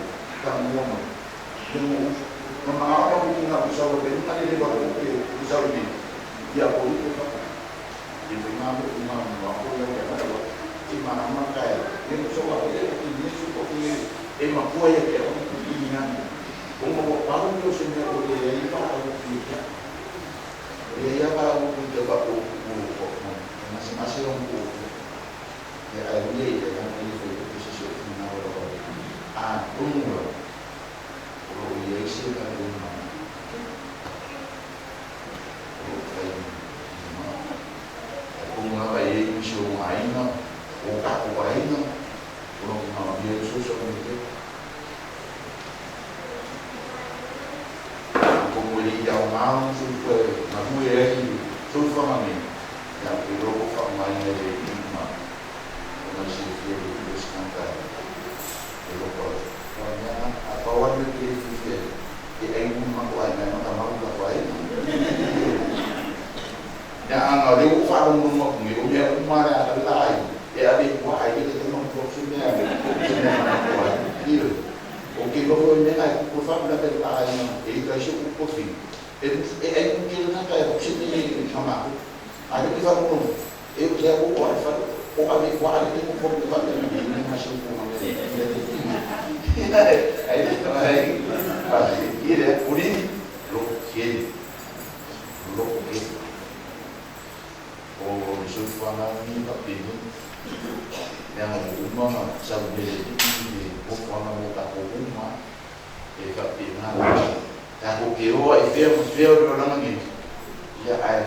ka mo ma mo ma ma o ku na ku sa o be na le ba ko ke ku sa o ni ya ko ko ka e be ma ko ma ma ko ya ya ba ti ma ma ka ya ni so wa le ki ni su ko ki e ma ko ya ke o ku ni na o mo pa o se me o le ya pa o ki ya e ya pa o ku te ba ko ko ma se ma se o ku ya ai le ya na ni ko ko se se na o lo a un o ye se ka o ma o kai ma ko ma ba ye ni so ma ina o ka ko ba ina o lo ma ye so so ni te ko mo le ya o ma so ko ma mu ye so fa ma ni ya ko ro ko fa ma ye le ni ma o na se fi le se ka e lo ko fa ya a pa wa ni ke fi E ai uma ko ai mai maka mau la ko ai. Ya anga le u fa lu mo ngi o mea uma le ala la ai. E ave wa ai le te mo ko su mea le ko su mea ma ko ai. Io o ke lo ko me ai ko fa la te la ai e ka su ko fi. E e ai ku ke na ka e ko se ni kama. Ai ke fa ko e o te ko ai fa o ave wa ai te ko ko fa le ni ma su ko ma le. Ai ai ire uri lo quiere lo que o soifuaga ni faapeni leaga ua uma ona saulelelii le ofoaga mo tatou uma e faapena tatou keoa i fea ma fea o le olaga nei ia ae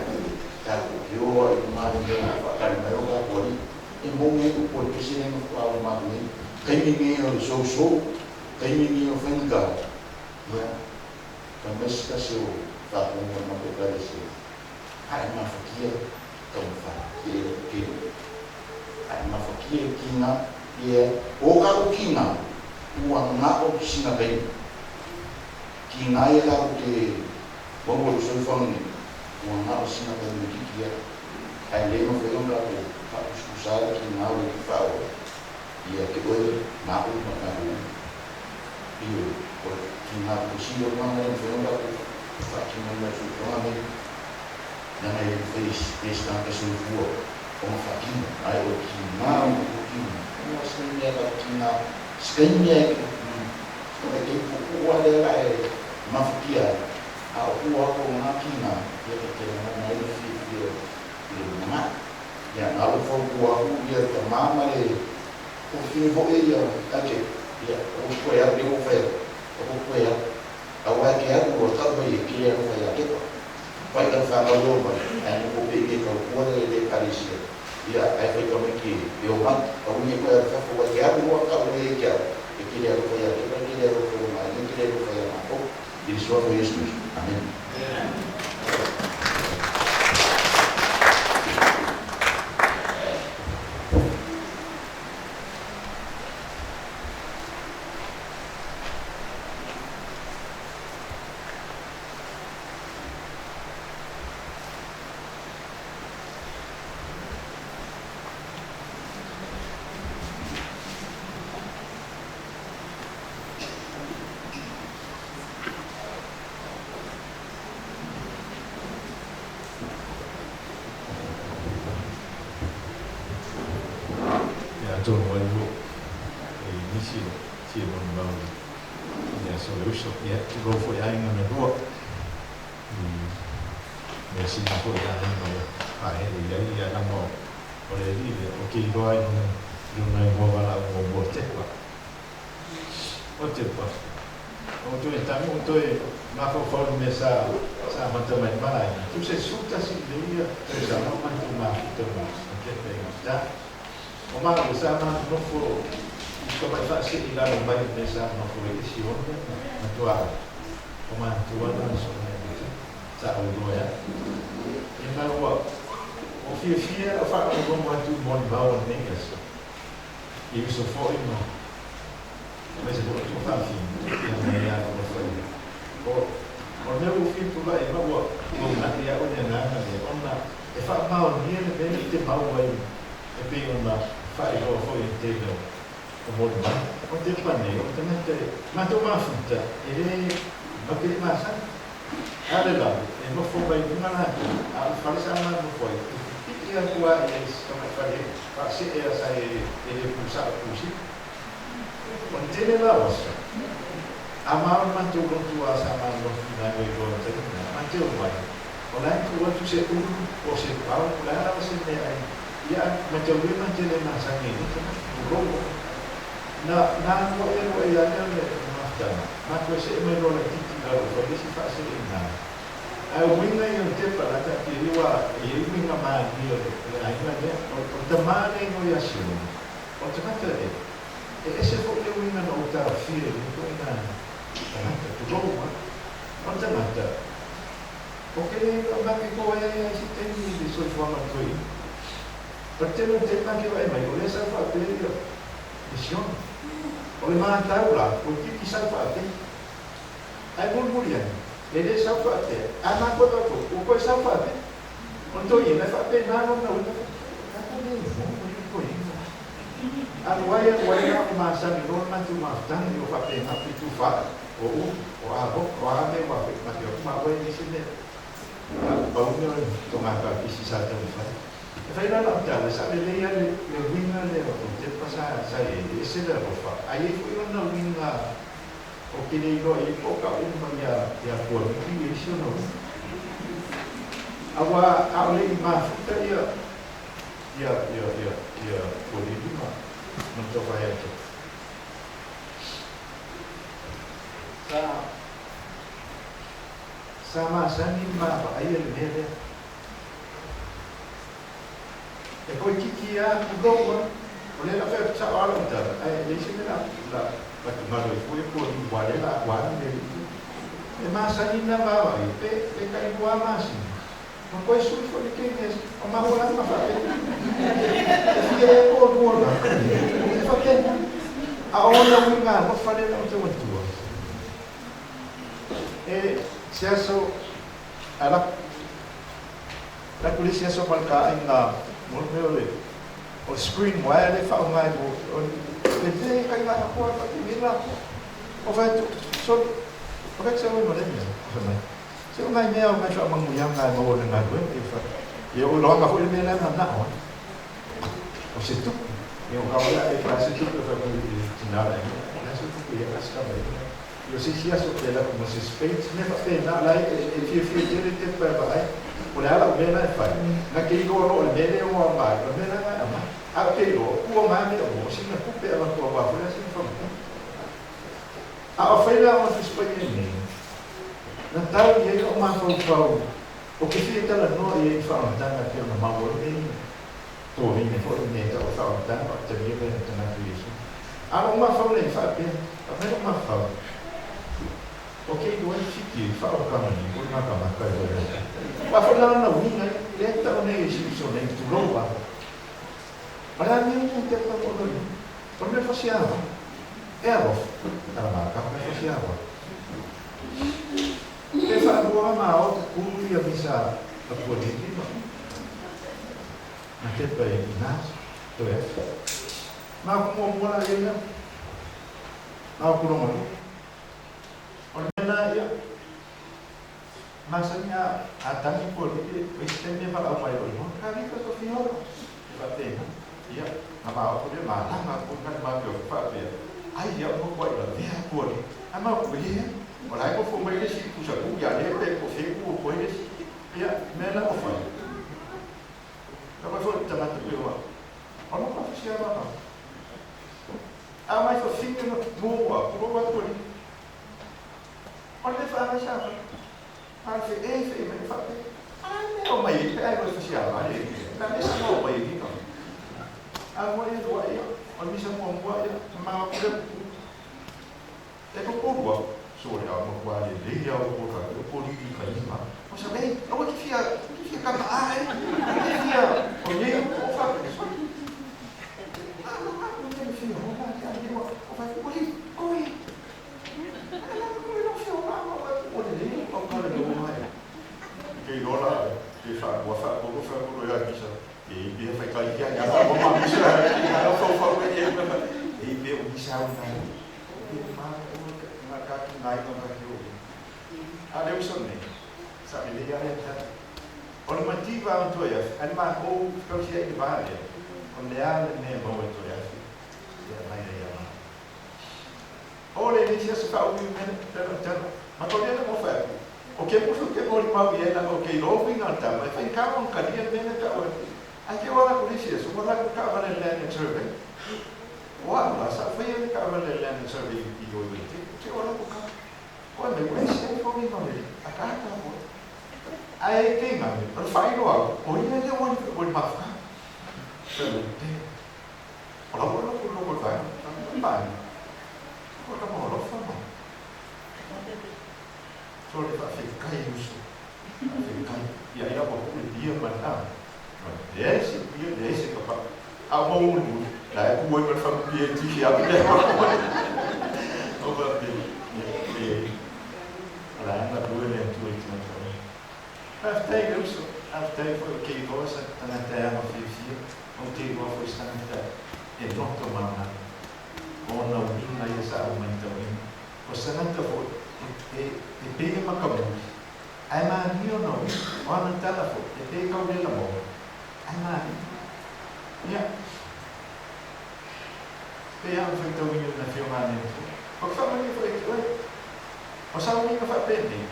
tatou keoa i luga le mea ua faatali mai o tatou alii e moni ai upu a le pese lea na faatoa uma atu nei taimi lenei o le sousou taimi lenei o faigata ia fai mai se tasi o faatonuga o le matou ekalesia ae mafatia taumafai ke ae mafatia i tiga ia o tatou tiga ua gao sina taimi tiga ia tatou te maua i le soifuaga nei ua gao sina taimi itiiti ia ae le mafai ona tatou faapusapusa ai le tiga o le alii faaola ia te oe ma au ma tatou uma. Ioe, o le tiga pito sili o lena e mafai ona tatou faatinoina i le soifuaga lenei, leaga e le mafai e se tagata soifua ona faatino, ae o le tiga o le tiga, ua se mea tatou tiga, se taimi lava e te puupuu lava lea la e mafatia ai, a o tua atu o lena tiga, ia ta te lagona ai le fiafia i le lumanai. Ia, na o le fautua atu ia le tama ma le fafine foi ia ake, ia, o toe alu lea ua fai atu, o toe alu. Aua e te alu ua tau mai e kele alofa ia Kepa. Fai lau fanau lea o mai, ae nofo pea i le tautua le le ekalesia. Ia, ae fai tamaiti e omai, aua ne i toe alu fafo, aua e te alu ua tau mai ia te au, e kele alofa ia Kepa, e kele alofa i lona aiga, e kele alofa ia matou. I le suafa o Iesu Keriso. Amene. Ia atonu ai ua e i nisi o tia molimau i le aso o le uso. Ia, tulou foi aiga na lua i measina foi a aiga ua faaele i ai ia lama o le alii lea ou te iloa ai i lona igoa valaau muamua o Tepa. O Tepa, o toe tago o toe mafaufau i le mea sa sa amata mai ai malaina. Tusa e 11 lelei ia tausaga o matou mafuta ma Tepa i gauta. O maua sa matou nofo i tamai faasee i lalo mai o mea sa nofo ai le Sione ma Tuaoi. O matua na soona e Lisa, sa ou iloa ai. E maua, o fiafia lau faalogologo atu i molimau o lenei aso, i uso foi ma aemaise foi o tuafafine ia ma ia alofa ia. O o le mea ua fia tulai ai ma ua uunai au i le agaga lea, ona e faamaonia le mea lea i te mau ai e pei ona faailoa foi e le tele o molimau. O te pane, o le tagata e matou mafuta, e le matou le masani. A o le lalo, e nofo mai luga latou, a o le fale sa ma nofo ai, e pipii atu lava i ai i si tamai fale faasee a sa e le pusao pusi. O le tele la o aso, a ma o le matou lotu lava sa ma lotu nai Wairoa i le taimi lena, ma te omai, o la e tuu atu se ulu po o se pao, o le a lava se meaai, ia mataulia ma te le masani ai nei tagata, tulou. Na na alu aʻe loa ia ia le mafutaga, ma toe see mai loa laitiiti i lalo, fai le isi faasee i ina. Ae o uiga ia o Tepa la taatia ai ua i ai uiga malie o le aiga lea. O le tama lea igoa ia Sione, o le tagata e e ese foi le uiga na ou taofia i lenei ituaiga tagata, tulou a. O le tagata, ou te le make koa ai ia i se taimi i le soifuaga o le toeaina. O le tele o le taimi make vaai mai, o lea sa faapea ia le Sione. O le matau la, ua tiki sau faapea. Ae mulimuli ane, e lē sau fa'apea, a matou e faapea, ua toe sau fa'apea. O le toeaina e faapena lona uiga, tatou le iloa ua i ai toeaina. Alu ai alu ai la ona masani loa le matou mafutaga, ia ua faapena pe tufa o ulu, o avo, o a mea ua afai mate atu maua e leai se mea. A o pau mea o le toga kapisi sa taumafai. E fai la lau tala, sa lelei lava le uiga lea o Tepa sa i ai, e ese le alofa, ae i ai foi ona uiga Ou te le iloa i ai po o ka uma ia ia Pualii i isi ona upu. Aua a o le i mafuta ia ia ia ia ia Pualii ma ma le tofa ia te. Sa sa masani ma vaaia le mea lea. E toeitiiti lava tulou a, o lea la fai atu sao lava lau tala, ae leai se mea la la atugalu ai fua po o ni ua lea la atu lava le mea i E masani na vaavaai pe pe tai lua masina, ma toe sui foi le kene o maua lava ma faapea. E fia ea po o lua la, e faapena. A o ona uiga alofa lea la ou te matua. E se aso a la La ku le isi aso ma le taaiga mo le mea o le o le screen wire lea e faaaoga ai mo o le le kai ngā akoa e whakatini la o whai atu sorry o kai tau ma le mea o whai mai se o ngai mea o ngai whaamanguianga e maua le galuega e wha ia o loanga foi le mea lea na nao o se tupu ia o ka e wha se tupu e whai ku i tina la e la se tupu ia ka mai I o se isi aso pe lako ma se Spades, mea faapena, la e fiafia tele te pa e vaai, o le a lau mea la e fai, na ke iloa loa o le mea lea ua aumai, o le mea la na e aumai. A ou te iloa, ua aumai mea uma, o sina tupe avatu aua foi la sina faamatalaga. A o fai la ona Tusi Paia nei, na tau i ai lou mafaufau, ou te fia talanoa i ai i faamatalaga e pei ona maua ai mea ia. Toeaina foi le mea e tau o le faamatalaga o le talia lea e tagata Iesu. A o lou mafaufau lea i faapea, Fai mai lou mafaufau, O ke iloa i Fiti i faaokaga nei o le makamaka e oe ai. Aua foi la ona uiga ia, lea e tau nei e si uso nei, tulou lava. Ma le a mea ia te tau o loi, o le mea fasiava, e alofa, tala makaka e fasiava. Pe faalua ma o kukulu ia misa a Pualili ma na tepa i ina toe afi. Ma ku muamua la ia ia. Ma ku longa lu. O le mea na ia, masani a a tangi Pualili o isi taimi e valaau mai loa i hona, ka vika to fia ora. E faapena. Ia, na ma o le malama ko ka ma ke o faapea. Ai ia o ko i la vea Pualili. A ma ku ia, o la e ko fo mai le si pusa ku ia le pe ko fe ku ko le si. Ia, mea na o fai. Ka mai foi le tagata pe oa. Ona ka fisia lava. A mai fa finga na mua, ku roa atu ali. O le whaangai sa whai. A fe e fe mai wha pe. A me o mai e pe ai roe fisia lava e. Na me sa o mai e kika. A mua e rua ia, o le misa mua mua ia, ma o kure kuku. E ko korua, sore a matua lelei a o ko rātou, ko riri ka ima. O sa nei, aua ki whia, ki whia kama a e, ki whia, o nei o ko wha, sorry. A, a, a, o te whia, o ma te ane, o wha, o li, koe. A, a, koe no whia, o ma, o, o le lei, o ka le o mai. Kei rola, kei wha, ua wha, ko wha, ko ia kisa, e i pia whai kai kia, ia wha, o ma, misa, ia wha, wha, wha, e, e, i pia o misa au nai. A le uso nei, sa le ia ia ta. O le mativa o toe afi, a le makou kausi ai le va lea, o le a le mea maua i toe afi, ia mai ai ia ma. O le le isi aso faaumi mea tala tala, ma ko lea na mo fai atu. O ke musu ke moli mau i ena o ke iloa uiga o le tama, e fai kau ona kalia le mea lea tau ai. Ai ke ua laku le isi aso, ua laku taavale le land and survey. O au la, sa faia le taavale le land and survey i o i te, ke ua laku ka. Koe me ua ese ai fo le, a ka ka koe. Ae e te ngame, o le whairo au, o ia le ua le ua le mawhaka. Pe le te, o la ua loko loko le whairo, mai. O ka mo lofa mai. So le whaawhekai uso. Whaawhekai. Ia ia wa ku le bia ma na. Leai se bia, leai se kapa. A o mau ulu, la e ku ai ma le whangu bia e tihi a le. O wha pe, e, Faafetai i le uso, faafetai foi o te iloa se tagata e aga fiafia, ou te iloa foi se tagata e loto mama. O ona uiga ia sa ou matauina. O se tagata foi e, e, e pei e makamuli, ae manaia ona uiga. O ana tala foi, e pei e kaulela moa, ae manaia. Ia, pei lava ona faitauina i le Afioga a le Atua. Ou te faamanuia foi ia te oe. O sauniga faapenei,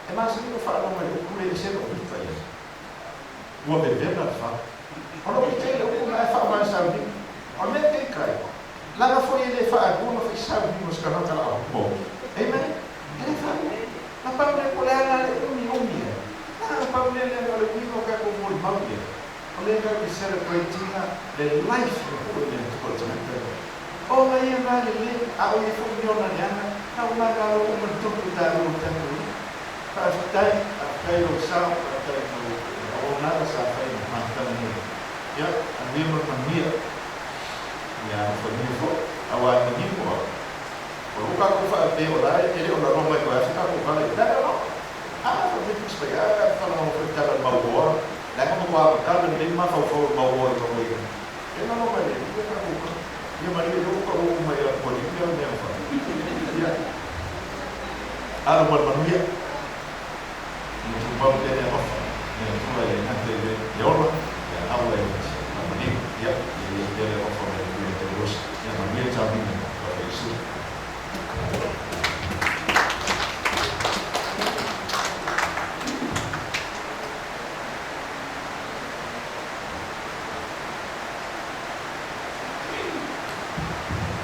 e masani ona faalogo i le upu lea e ese lou ita i ai. Ua vevela le fala. O lou ita i le upu lena e faaaoga i le sauniga. O le mea peitai, leaga foi e le faalua ona fai sauniga o se tagata o le a maua. Amen? E le faalua. Na pau lea, o le ala le umiumi ai. Na pau lea leaga o le uiga o tatou molimau ia, o lea tatou te celebrate ina le life na tuu e le Atua i le tagata lea. O ona ia na lelei, a o ia foi ni ona leaga, na ua magalo uma le tupu taua o tatou ia. Faafetai, faafetai lou sao, faafetai mo le auaunaga sa fai i le mafutaga nei. Ia, anuia ma le manuia. Ia alofagia foi, aua e manino lava, o lou tatou faapea o la e le o lalo mai koe afe tatou vala i lalo no. A faapea Tusi Paia, a faalogologo foi i le tala a le mauoa, leaga matua agatala lenei mafaufau o le mauoa i lou E lalo mai le Alii tatou ka. Ia malie lou ka uu mai ia ua lili au mea fa. Ia. Alo ma le manuia. Ia tumau pea le alofa. Le Atua e le gata i le le ola, ia aua e le manino. Ia, ia i ai pea le alofa o le Atua ia te oe. Ia manuia le tauniga o Iesu.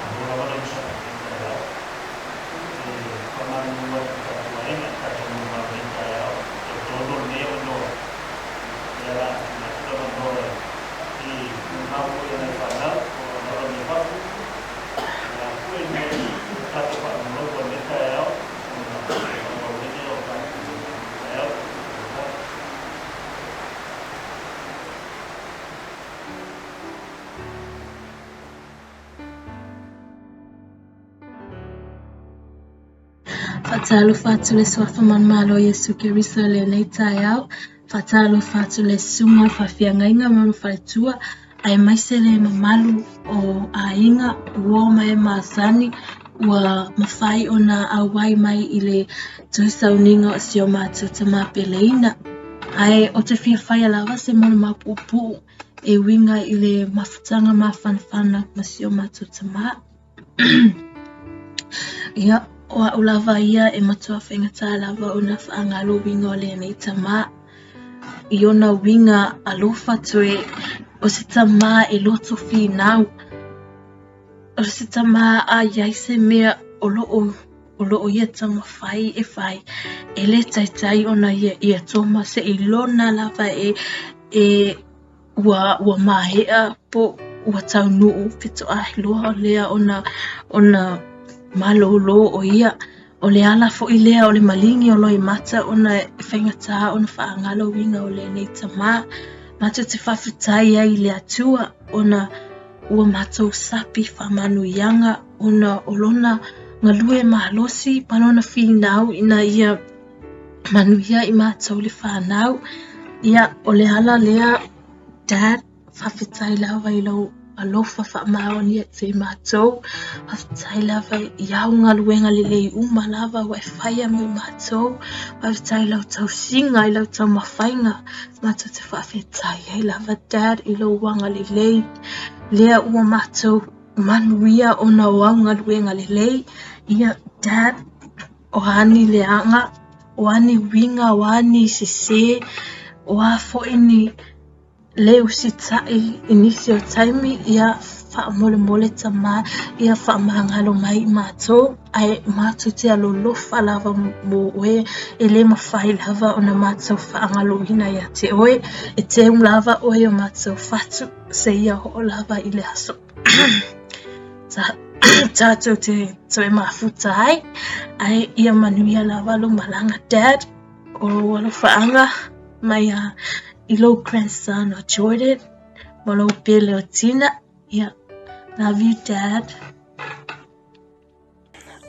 Malo lava le uso i lenei taeao. E faamalulu atu i tatou aiga, tatou molimau i lenei taeao. E talitonu o lenei avanoa, lea o le a tuuina atu le avanoa i molimau foi a nai fanau o lo o alaala mai fafo. O le a foi lenei tatou faalogologo i lenei taeao ona faaauau ai lea o tatou molimau i lenei taeao. Faatalofa atu le Suafa Manumalo o Iesu Keriso i lenei taeao. Faatalofa atu le Susuga o le Faafeagaiga ma lona faletua, aemaise le mamalu o aiga, uo ma e masani ua mafai ona auai mai i le toe sauniga o si o matou tama peleina. Ae ou te fia faia lava se molimau puupuu e uiga i le mafutaga mafanafana ma si o matou tama. Ia, o au lava ia e matua faigata lava ona faagalo uiga o lenei tama. I ona uiga alofa toe, o se tama e loto finau. O se tama a i ai se mea o loo o loo ia taumafai e fai, e le taitai ona ia ia toma seilona lava e e ua ua maea po ua taunuu faatoa iloa lea ona ona malōlō ʻo ia. O le ala foi lea o le maligi o Loimata ona e faigata ona faagalo uiga o lenei tama. Matou te faafetai ai i le Atua ona ua matou sapi faamanuiaga ona o lona galue malosi ma lona finau ina ia manuia i matou le fanau. Ia, o le ala lea, Dad, faafetai lava i lou alofa faamaoni ia te i matou. Faafetai lava i au galuega lelei uma lava ua e faia mo i matou. Faafetai i lau tausiga, i lau taumafaiga. Matou te faafetai ai lava, Dad, i lou agalelei lea ua matou manuia ona o au galuega lelei. Ia, Dad, o a ni leaga, o a ni uiga, o a ni sesē, o a foi ni le usitai i nisi o taimi, ia faamolemole tama, ia faamagalo mai i matou, ae matou te alolofa lava mo oe, e le mafai lava ona matou faagaloina ia te oe, e teu lava oe i o matou fatu, seia oo lava i le aso tatou te toe mafuta ai, ae ia manuia lava lou malaga Dad. O lou alofaaga mai a i lou grandson o Jordan ma lou pele o Tina. Yeah. Love you, Dad.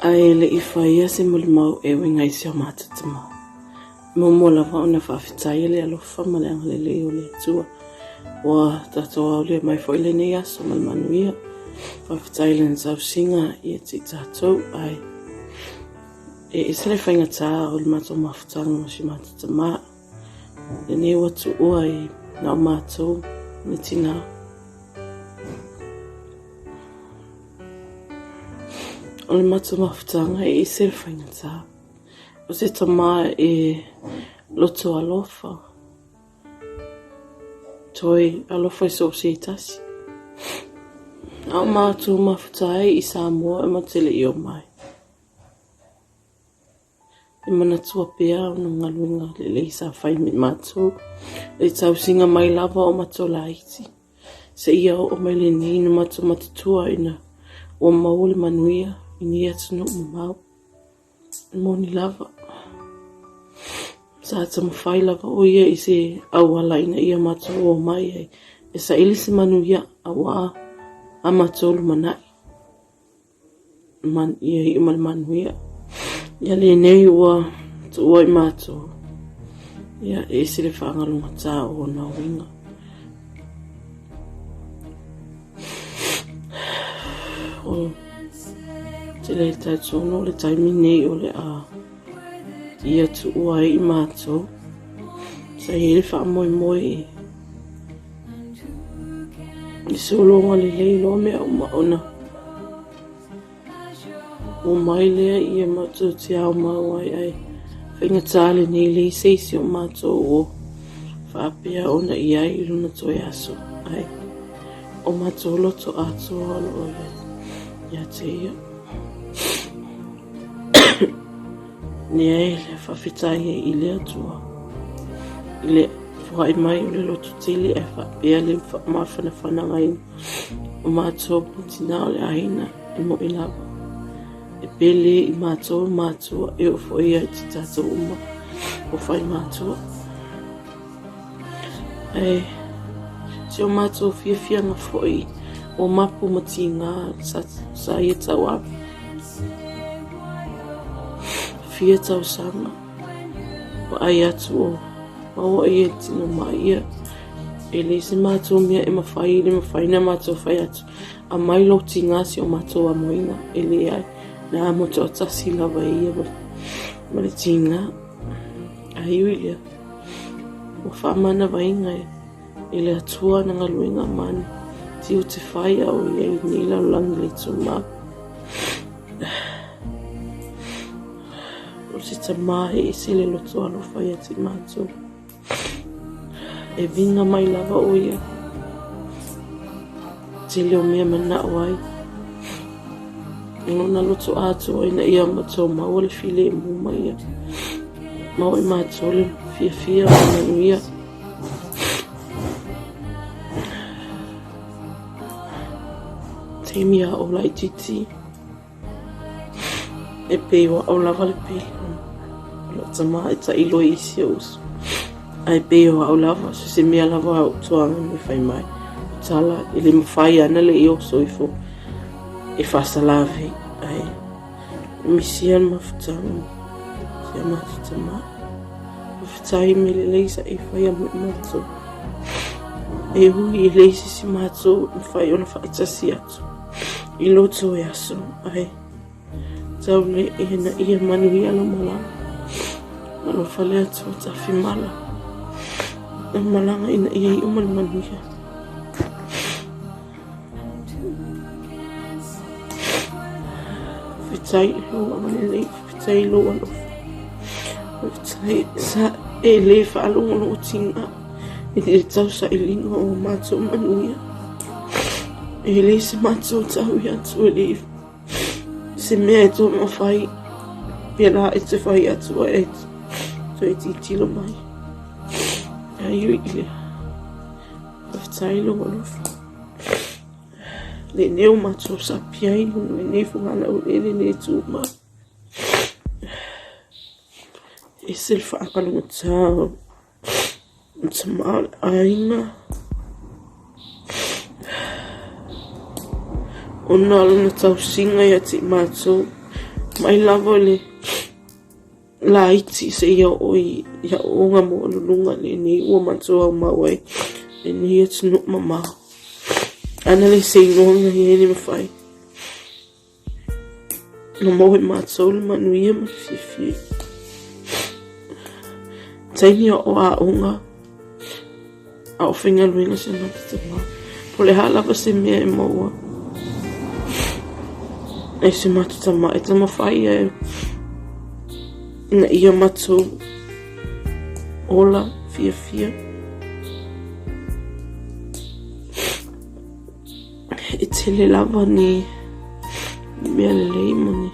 Ae le i faia se molimau e uiga i si o matou tama. Muamua lava ona faafetaia le alofa ma le agalelei o le Atua. Ua tatou aolia mai foi lenei aso ma le manuia. Faafetai i lana tausiga ia te i tatou, ae e ese le faigata o le matou mafutaga ma si matou tamā. Lenei ua tuua i na o matou ma tinā. O le matou mafutaga e ese le faigata. O se tama e loto alofa, toe alofa i so o se tasi. A o matou mafuta ai i Samoa e matou te le i o mai. E manatua pea ona galuega lelei sa fai me matou, le tausiga mai lava o matou laiti, seia oo mai lenei na matou matutua ina ua maua le manuia i nei atunuu mamao. E moni lava, sa taumafai lava ʻo ia i se auala ina ia matou o mai ai e saili se manuia auā a matou lumanai. Man, ia iʻu ma le manuia. Ia lenei ua tuua i matou. Ia e ese le faagalugatā o ona uiga. O te le talitonu o le taimi nei o le a ia tuua ai i matou. Sa i ai le faamoemoe i i sologa lelei loa mea uma ona Omai lea ia matou te ao mau ai ae faigata lenei leai se isi o matou o faapea ona i ai i lona toe aso ae o matou loto atoa o lo o ia te ia. Leai le faafetai ai i le Atua i le foai mai o le loto tele ae faapea le mafanafanaga o matou ma tinā o le aiga e moe lava. E pele i matou matua e oo foi ia i tatou uma o fai matua. Ae si o matou fiafiaga foi o mapu ma tigā sa, sa ia tauave. Fia tausaga, vaai atu o maua ia i le tino maia. E leai se matou mea e mafai, e le mafai ona matou fai atu, aumai lou tiga si o matou amoina. E leai, na amo toatasi lava e ia ma le tiga. Ae ui lea, ua faamanavaina e le Atua ana galuega ma ana tiute fai a o i ai i lenei lalolagi le tumau. O se tamā e ese le loto alofa ia te matou. E viga mai lava ʻo ia. Tele o mea manaʻo ai. I lona loto atoa ina ia matou maua le filemu ma ia maua i matou le fiafia ma le manuia. Taimi a o laitiiti. E pei o au lava le pele o lou tama e tailo i si ou uso. Ae pei o au lava, so se mea lava a ou tuaga e fai mai. O tala e le mafai ana le i oso ifo e faasalavei. Ae misia le mafutaga si a matou tama. Faafetai i mea lelei sa e faia mo i matou. E ui e leai se isi matou e mafai ona faatasi atu i loto e aso, ae tau le ina ia manuia lau malaga. Alofa le Atua tafimala lau malaga ina ia iu ma le manuia. Faafetai i lou agalelei, faafetai i lou alofa. Faafetai sa e le faalogologotiga i le tausailiga o matou manuia. E le se matou tau ia atu e le se mea e taumafai pēlā e te fai atu ai e toe tilotilo mai. Ae ui i lea, faafetai i lou alofa. Lenei o matou sapi ai i lenei fogalaueleele le tumau. E ese le faagalugata o le tama o le aiga. Ona o lona tausiga ia te i matou mai lava i le. laiti seia oo i aoaoga maualuluga lenei ua matou aumau ai lenei atunuu mamao. Ana le se igoa na i ai le mafai na maua e matou le manuia ma le fiafia. Taimi o aoga a o faigaluega si a matou tama. Po o le a lava se mea e maua e si a matou tama e taumafai ia ina ia matou ola fiafia. E tele lava ni mea lelei ma ni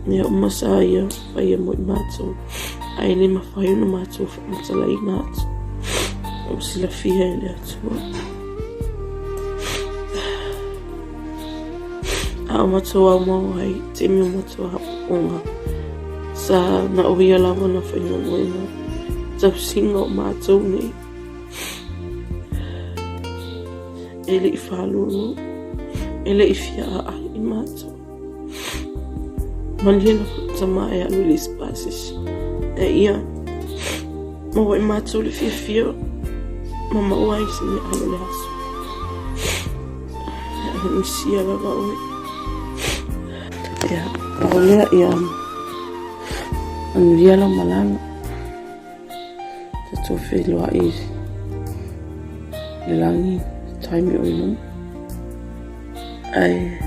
mea uma sa ia faia mo i matou, ae le mafai ona matou faamatalaina atu. Ua silafia e le Atua. A o matou aumau ai, taimi o matou aoaoga, sa na o ia lava na faigaluega tausiga o matou nei. E le i faalolo, e le i fia aai i matou. Malie lava lou tama e alu i le isi pasese. E ia, maua i matou le fiafia ma maua ai se meaai o le aso. E misia lava oe. Ia, pau lea ia manuia lau malaga. Tatou feiloai i le lagi taimi o i luma. Ae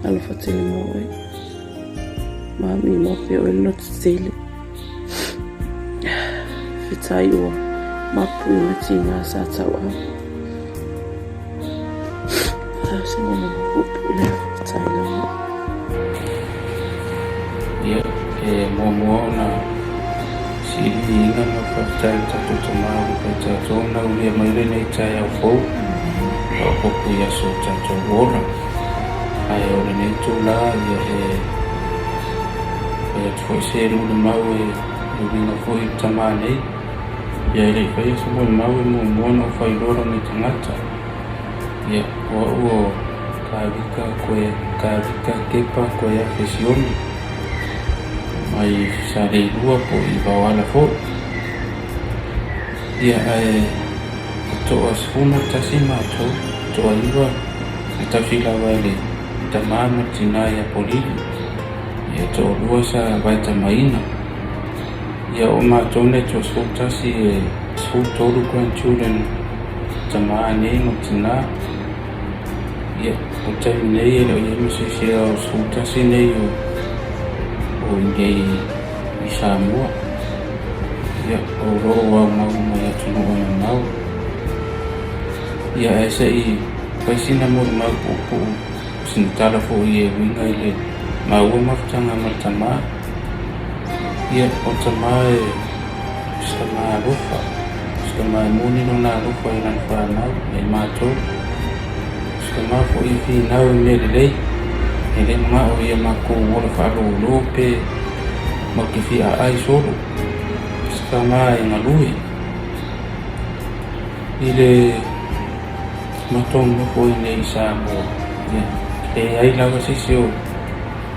alofa tele mo oe. Mami mo pea oe le loto tele. Fetai ua mapu i ngā tīngā sa tauau. Se momomo puupuu lea, fetai lava. Ia, e muamua ona siiliiliina ma faafetai i le tatou Tama ua fai tatou ona ulia mai lenei taeao fou, faaopoopo i aso o tatou ola. Ae o lenei itula, ia e fai atu foi se molimau e uiga foi i le Tama nei. Ia e le i faia se molimau e muamua ona ou faailoa lou nei tagata. Ia, o au o Kavika koe Kavika Kepa koe afe Sione mai Saleilua po i Vaoala foi. Ia, ae e toa 11 matou, toa 9 na tausi lava e le tama ma le tina ia Polili. Ia, e toalua sa vaetamaina. Ia, o matou nei toa 11 e 13 grandchildren tama nei ma tina. Ia, o le taimi nei e le o i ai ma se isi o 11 nei o o i inei i Samoa. Ia, o lo o aumau mai atunuu e mamao. Ia, ae se i fai sina molimau puupuu, sina tala foi e uiga i le maua mafutaga ma le tama. Ia, o le tama e o se tama alofa, o se tama e moni lona alofa i lana fanau ma i matou. O se tama foi e finau i mea lelei, e le manao ia makou ola faalōlō pe matou te fia aai solo. O se tama e galue i le matou nofo i inei i Samoa. Ia, e leai lava se isi o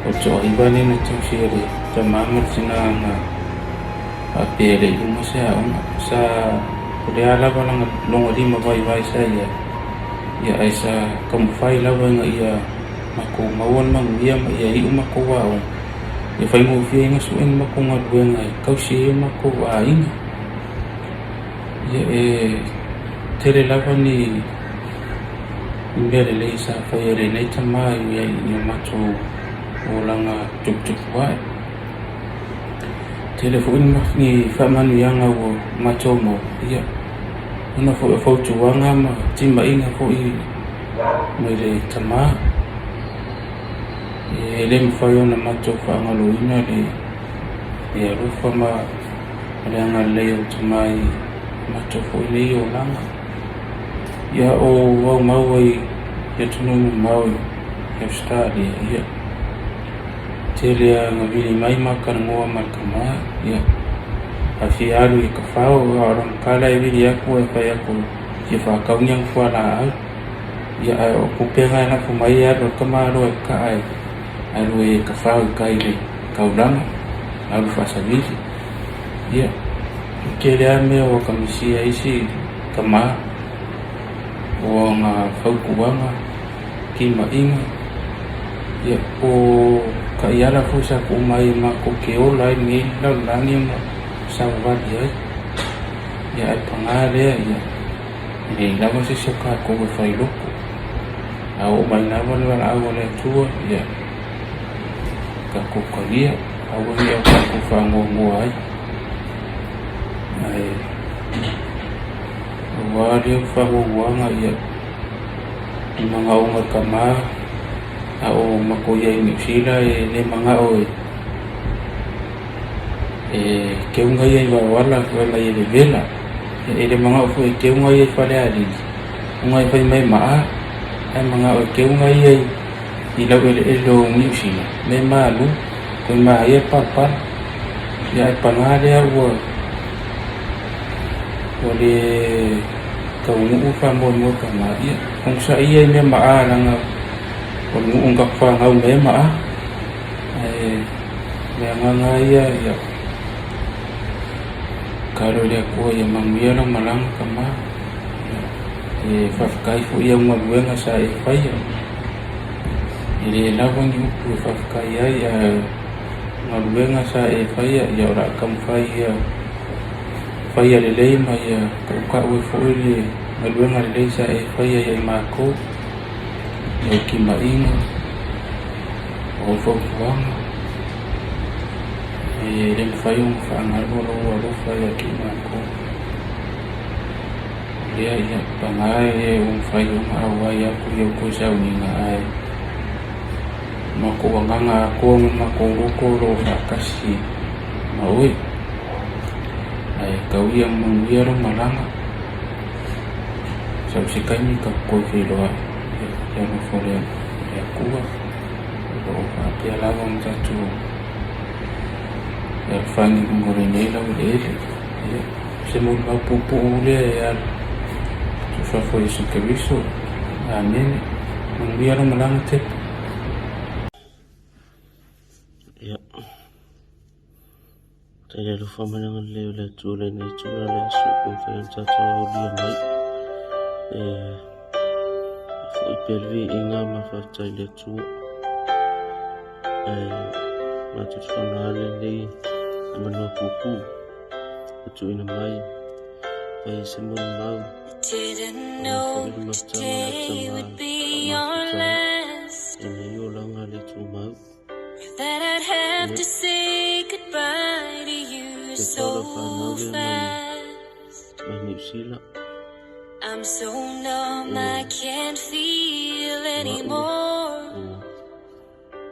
o toaiva lea na tausi e le tama ma le tina na faapea e le i luma se aoga. Sa o le a lava lana lona lima vaivai sa i ai, ia ae sa taumafai lava ina ia matou maua le manuia ma ia iu matou aoga, ia faigofie ai na suega matou galuega e tausi ai o matou aiga. Ia e tele lava ni mea lelei sa faia e lenei tama i ai i o matou olaga tuputupu ae. Tele foi ni faamanuiaga ua matou maua, ia, ona foi o fautuaga ma timaiga foi mai le tama. E le mafai ona matou faagaloina le alofa ma le agalelei o le tama i matou foi nei olaga. Ia o aumau ai i atunuu mamao i Ausetalia, ia, tele lava ina vili mai ma talanoa ma le tama, ia, a fia alu i Kafao, a o lana tala e vili atu e fai atu fia faatau ni ana fualaau, ia, ae o pupega e lafo mai e alu ai le tamaloa i le kaa e alu ai e Kafao i tai i le taulaga. alu faasavili. Ia, e tele lava mea ua kamisia ai isi tama, o ana fautuaga, timaiga, ia, po o taiala foi sa tuu mai matou te ola ai i lenei lalolagi ma savavali ai. Ia, ae paga lea, ia, e leai lava se isi o tatou e fai loto. A oo mai lava le valaau a le Atua, ia, tatou talia, aua ne i o tatou faanoanoa ai. Ae aua lea faanoanoaga ia i manaoga tama a o matou i ai i Niu Sila e le manao e e keuga ia i Vaoala fai mai e vevela. E le manao foi e keuga ia i Falealili ona e fai mai maa ae manao e keuga ia i i laueleele o Niu Sila, me malu, koe maia palapala. Ia ae paga lea ua ua le taunuu faamoemoe tama. Ia, onosai ia i mea maa leaga o le nuu na tatou fanau mai ai maa. Ae le agaga lava ia, ia tatalo i le Atua ia manuia lau malaga tama. Ia, e faafetai foi i au galuega sa e faia. E le lava ni upu e faafetai ai, ae o galuega sa e faia, ia o le a taumafai ia faia lelei ma ia tautau ai foi le galuega lelei sa e faia ia i matou, i au timaiga, o au fautuaga. E le mafai ona faagalo lou alofa ia te i matou. Lea ia paga e ua mafai ona auai atu i au toe sauniga ae matou agaga atoa ma matou loto o lo o faatasi ma oe. Ae tau ia manuia lau malaga. Sau se taimi tatou toe feiloai ia nofo le Atua o lo o faapea lava ona tatou alofani i luga o lenei laueleele. Ia se molimau puupuu lea e alu tusa foi Iesu Keriso. Amene. Manuia lau malaga Tepa. Ia. Faafetai le alofa ma le agalelei o le Atua i lenei itula le aso ua mafai ona tatou aulia mai. E foi pea le viiga ma faafetai i le Atua. E matou te faaaoga lenei avanoa puupuu ua tuuina mai fai se molimau Didn't aua know foi le mafutaga o le today tama would be our faamafutaga last. i lenei olaga le tumau. That I'd have Ia, to say goodbye to you te tala so whanau lea mai, fast. mai Niu Sila. I'm so numb E I can't feel o a'u anymore.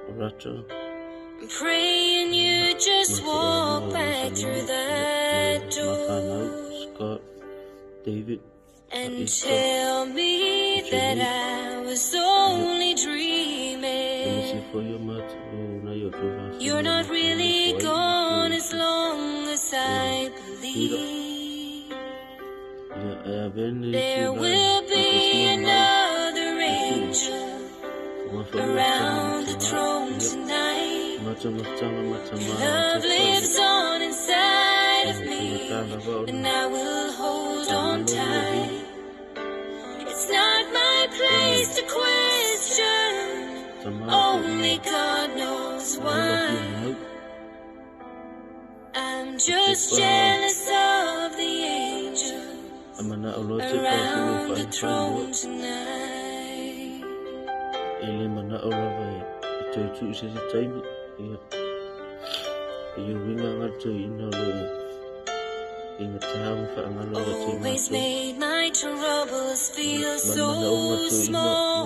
o Racha I'm praying you just ma to'oaiga walk o back through Rosalini, ia that ma whanau door Scott, David, and Aika, tell me ma that Jenny. I was Ia, only aemaise dreaming. foi o matou nai o You're tuafafine not ma really nofo ai ma gone as Iesu long as o I Pira. believe. Ia, e avea lenei There itula e will be faatosina mai another i tuu angel aua foi le mafutaga ma around the tamā. throne Ia, tonight. matou mafutaga ma Your tamā o love Tepa, ia, lives on inside e of me, faigata lava and ona I will hold on faagalo le tight. It's not my place to question, Tamā foi only ua God knows ua ola why. fia mau. I'm O just Tepa jealous of the angels a manao loa Tepa e fua around the faaifai loa. throne tonight. E le manao lava e toe tuu se isi taimi. Ia, e ia uiga nga le toeaina o lo o faigata ona faagalo ia te Always matou. made my troubles Ia, feel ma le manaoga so toeaina, small.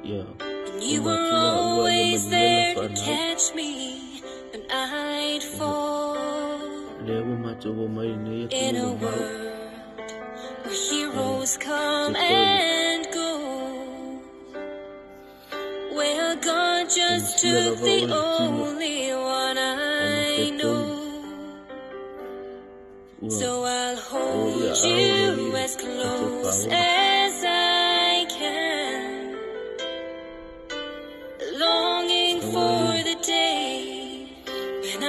ia, ia, And o you were matua ua ia always manuia la there to whanau. catch me when I'd Ia, fall. lea ua matou o mai lenei In atunuu a mamao. world where Ia, heroes come Tepa, ia, and go. Well, God just e masia took lava the oe le tino only one a I mafetonu. know. Ua So I'll o hold ia ao le you alii as tatou close paola. as I can. Longing Aua for e the day when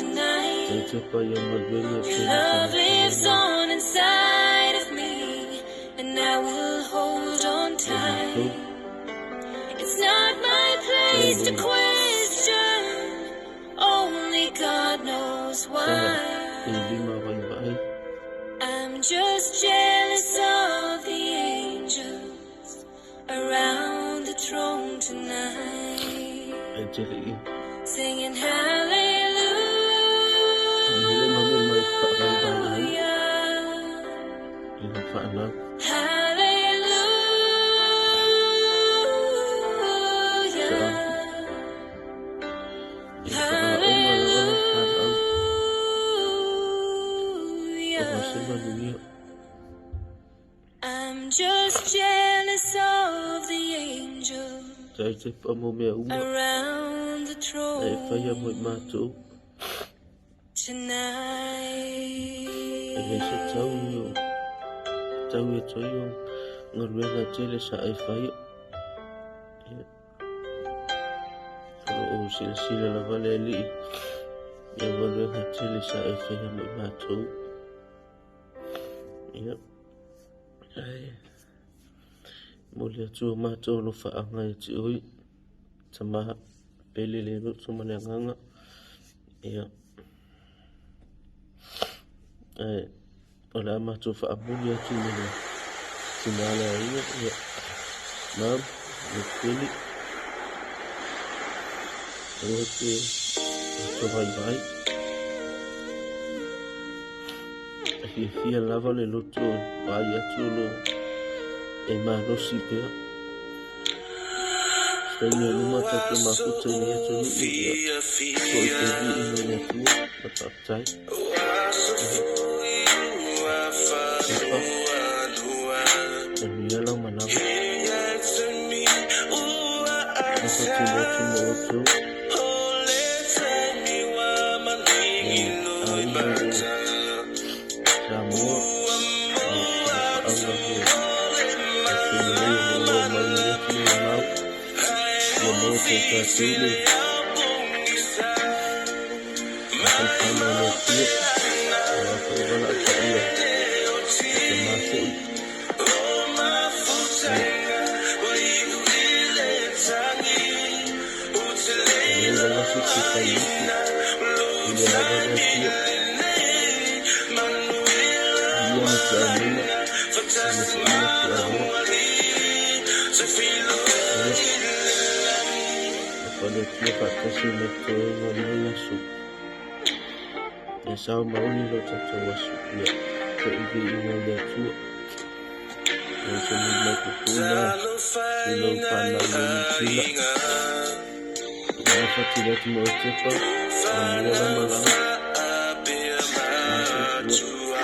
tonight. Taitepa i au galuega e Your pei ona love lives faamatalaina on inside of me, and I will hold on e matou. tight. It's not my place to E question, only God knows sa e why. lima vaivaai. I'm just jealous of the angels around the throne tonight, Ae tele ia. singing Faamaile ma mea mai faavaivai ai hallelujah, i lau faanau. Sa hallelujah, e faaoga lava lau fanau. O se hallelujah. manuia. I'm just jealous of the angels Taitepa mo mea uma. around the E faia mo i throne matou. tonight. E le se tau i o tau e toi o galuega tele sa e faia. Ia. O lo o silasila lava le Alii ia galuega tele sa e faia mo i matou. Ia. Ae. Mo le Atua matou o lo faaga e te oi. Tamaha. Pele le loto ma le agaga. Ia. Ae. O le a matou faamuli atu ma le tina le aiga. Ia. Mam. Le pele. Aua te matou vaivai. E fiafia lava le loto o vaai atu o lo e malosi pea. Se taimi o luma tatou mafuta i lenei atunuu ia fo'i pea viiga i le Atua ma faafetai. Ia. Papa. Manuia lau malaga. Gafa tele atu ma outou. Le aiga o Samoa. Ia faafaaga mo atunuu nei o lo o mai i atunuu mamao. Ia maua tautatou le mafaufauga o le Atua. Aua foi valaau paia e tamā foi. Ia. E lē lava se isi faiupu i le lava le Atua. Ia ma tiaulima ia foi ma tiaroa. Ia. Afa le Atua faatasi ma toega o lenei aso. Ia sao mauli lo tatou aso. Ia fo'i viiga i le Atua. Ia se muli mai pupuna i lau fanau i Niu Sila. Ia fatili atu ma oe tepa. Manuia lau malaga. Masoifua.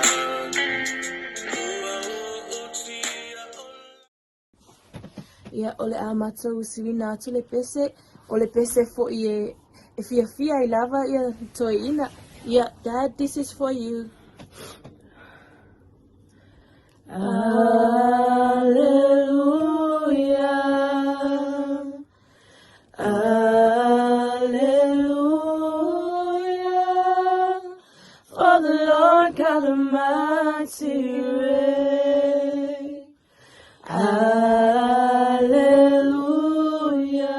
Ia, o le a matou usuina atu le pese, o le pese fo'i e, e fiafia ai lava ia toeaina. Ia, Dad, this is for you. Alleluia. Alleluia. For the Lord God Almighty reigns. Alleluia.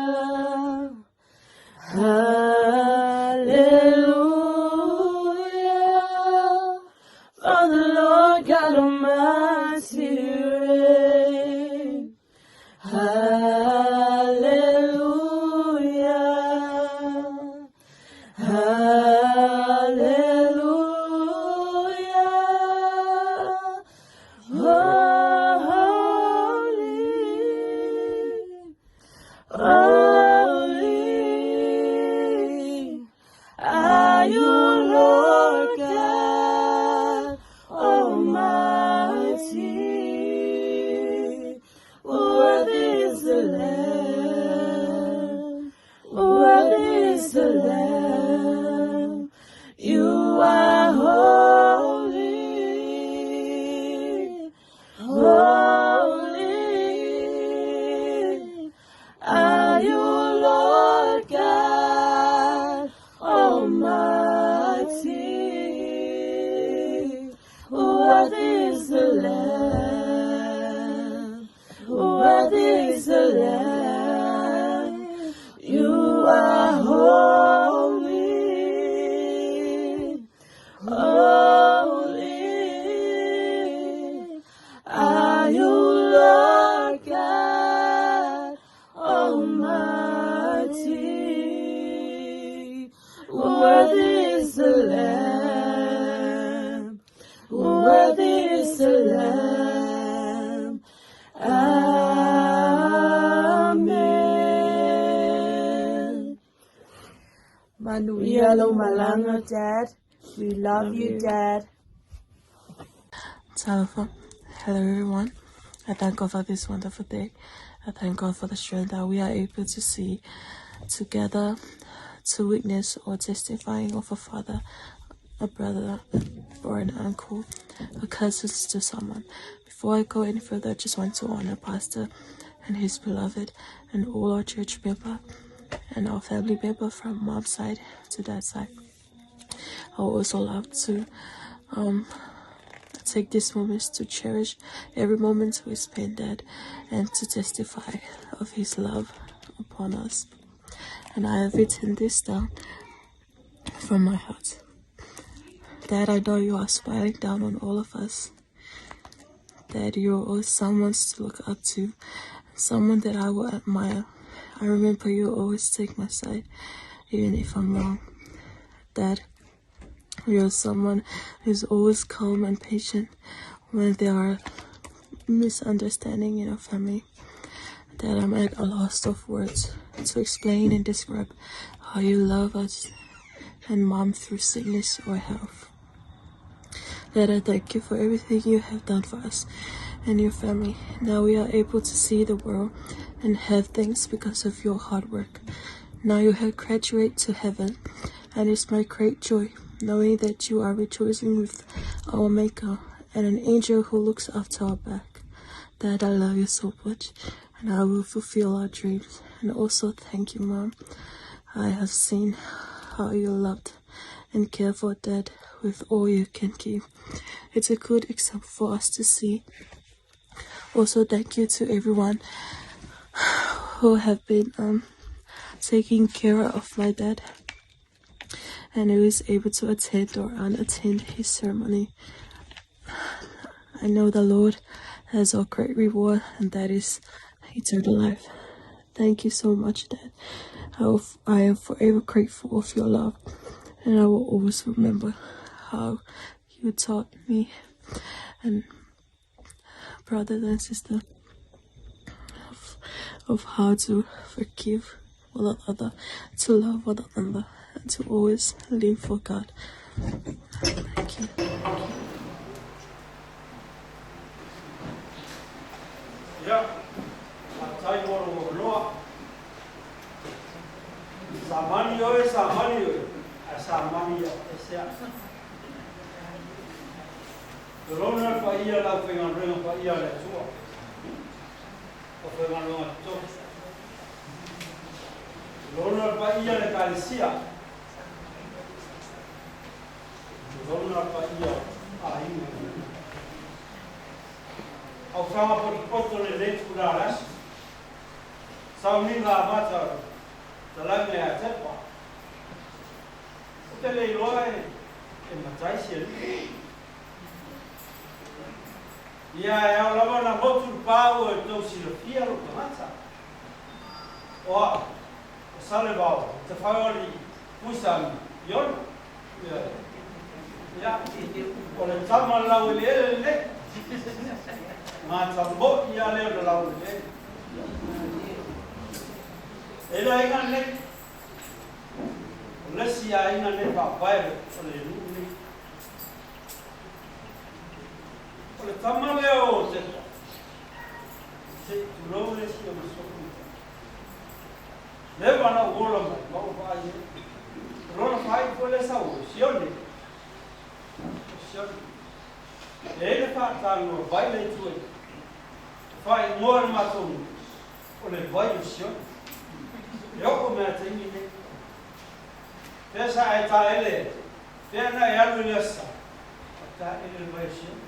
Alleluia. For the Lord God Almighty reigns. Hallelujah. Hallelujah. Holy, holy are you, Lord God Almighty. Worthy is the Lamb, worthy is the Lamb. Worthy is the Lamb. Worthy is the Lamb. Amen. Manuia lou malaga, Dad. We love you, Dad. Talofa. Hello, everyone. I thank God for this wonderful day. I thank God for the strength that we are able to see together to witness or testifying of a father, a brother, or an uncle, a cousin to someone. Before I go any further, I just want to honor Pastor and his beloved and all our church member and our family member from mom's side to dad's side. I would also love to take this moment to cherish every moment we spend Dad and to testify of his love upon us. And I have written this down from my heart. Dad, I know you are smiling down on all of us. Dad, you are always someone to look up to, someone that I will admire. I remember you always take my side, even if I'm wrong. Dad, you are someone who's always calm and patient when there are misunderstanding in our family. Dad, I'm at a loss of words to explain and describe how you love us and Mom through sickness or health. Dad, I thank you for everything you have done for us and your family. Now we are able to see the world and have things because of your hard work. Now you have graduated to heaven, and it's my great joy knowing that you are rejoicing with our Maker and an angel who looks after our back. Dad, I love you so much, and I will fulfill our dreams. And also thank you, Mom. I have seen how you loved and cared for Dad with all you can give. It's a good example for us to see. Also, thank you to everyone who have been taking care of my dad and who is able to attend or unattend his ceremony. I know the Lord has a great reward, and that is eternal life. Thank you so much, Dad. I am forever grateful of your love, and I will always remember how you taught me and brother and sister of how to forgive one another, to love one another, and to always live for God. Thank you. Ia, faafetai mo lou avanoa. Samani oe, samani oe, ae samani ia ese a'u. Tolona le paia o le aufaigaluega paia a le Atua, aufaigaluega totofi. Tolona le paia o le Ekalesia, tolona le paia o aiga ma nuu. Aufaga potopoto lenei itula o le aso. Sauniga amata o le talaiga ia Tepa. Ou te le iloa e matai si alii. Ia e ao lava ona motu le pa ua e tou silafia lou tagata. O a'u, o Salevao, o Tafaioli, Puisami, Iona. Ia, o le tama laueleele lenei. Gata mo'i lava lea o le laueleele. E le aiga lenei, o le isi aiga lenei faavae o le nuu lenei. O le tama lea o Tepa, se i tulou le isi o masoku. Leva na ou ola mai, ma ou vaai ai. O lona faaiu foi lea sau, o Sione. O Sione. E i ai le faatanoa vai le itu ai. Faaigoa le matou nuu, o le vai o Sione. E oo mai lava i le taimi lenei. Pea sa e taele, pea na e alu i le aso Sa, o taele le vai o Sione.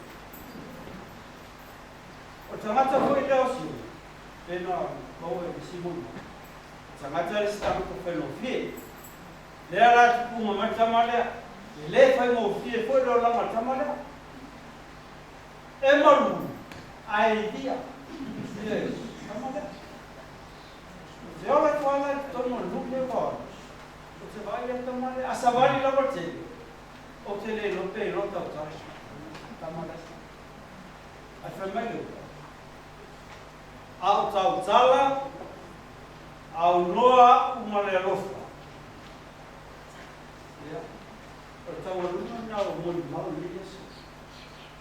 O le tagata foi lea o Sione, pei ona maua i le Simona, o tagata le isi tagata faigofie. Lea la tupuga mai le tama lea, e le faigofie foi le olaga o le tama lea. E malu, ae lia le tama lea. Ou te ola ifo lava i totonu o le nuu lea ua Ou te vaai lea tama lea, a savali lava tele, ou te le iloa pe iloa tautala. Tama lea. Ae fai mai le upu, A o tautala, aunoa a'u ma le alofa. Ia, o le taualuga lena o molimau i lenei aso,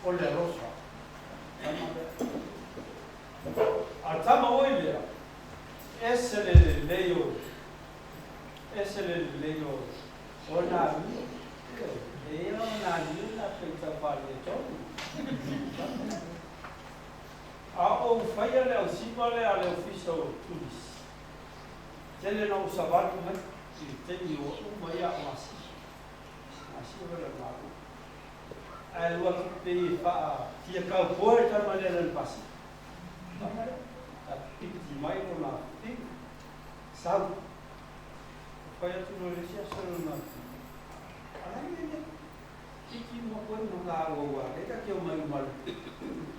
o le alofa. Tama lea. A tama oi lea, ese le lelei o Ese le lelei o ona amio. E i ai ona amio na pei tau faaletonu. A ou faia le ausiva lea a le Ofisa o Turisi, tele na ou savali mai i le taimi ua uma ia au masina. Masina foi le Malo. Ae alu atu pei e faa fia kaupoe tama lea lana pasina. Tama lea, a pipiti mai lona fiu. Sau. Ua fai atu loa i le isi aso lona alai le le titi ma koe ma ka ua ua le ka ke o mai uma le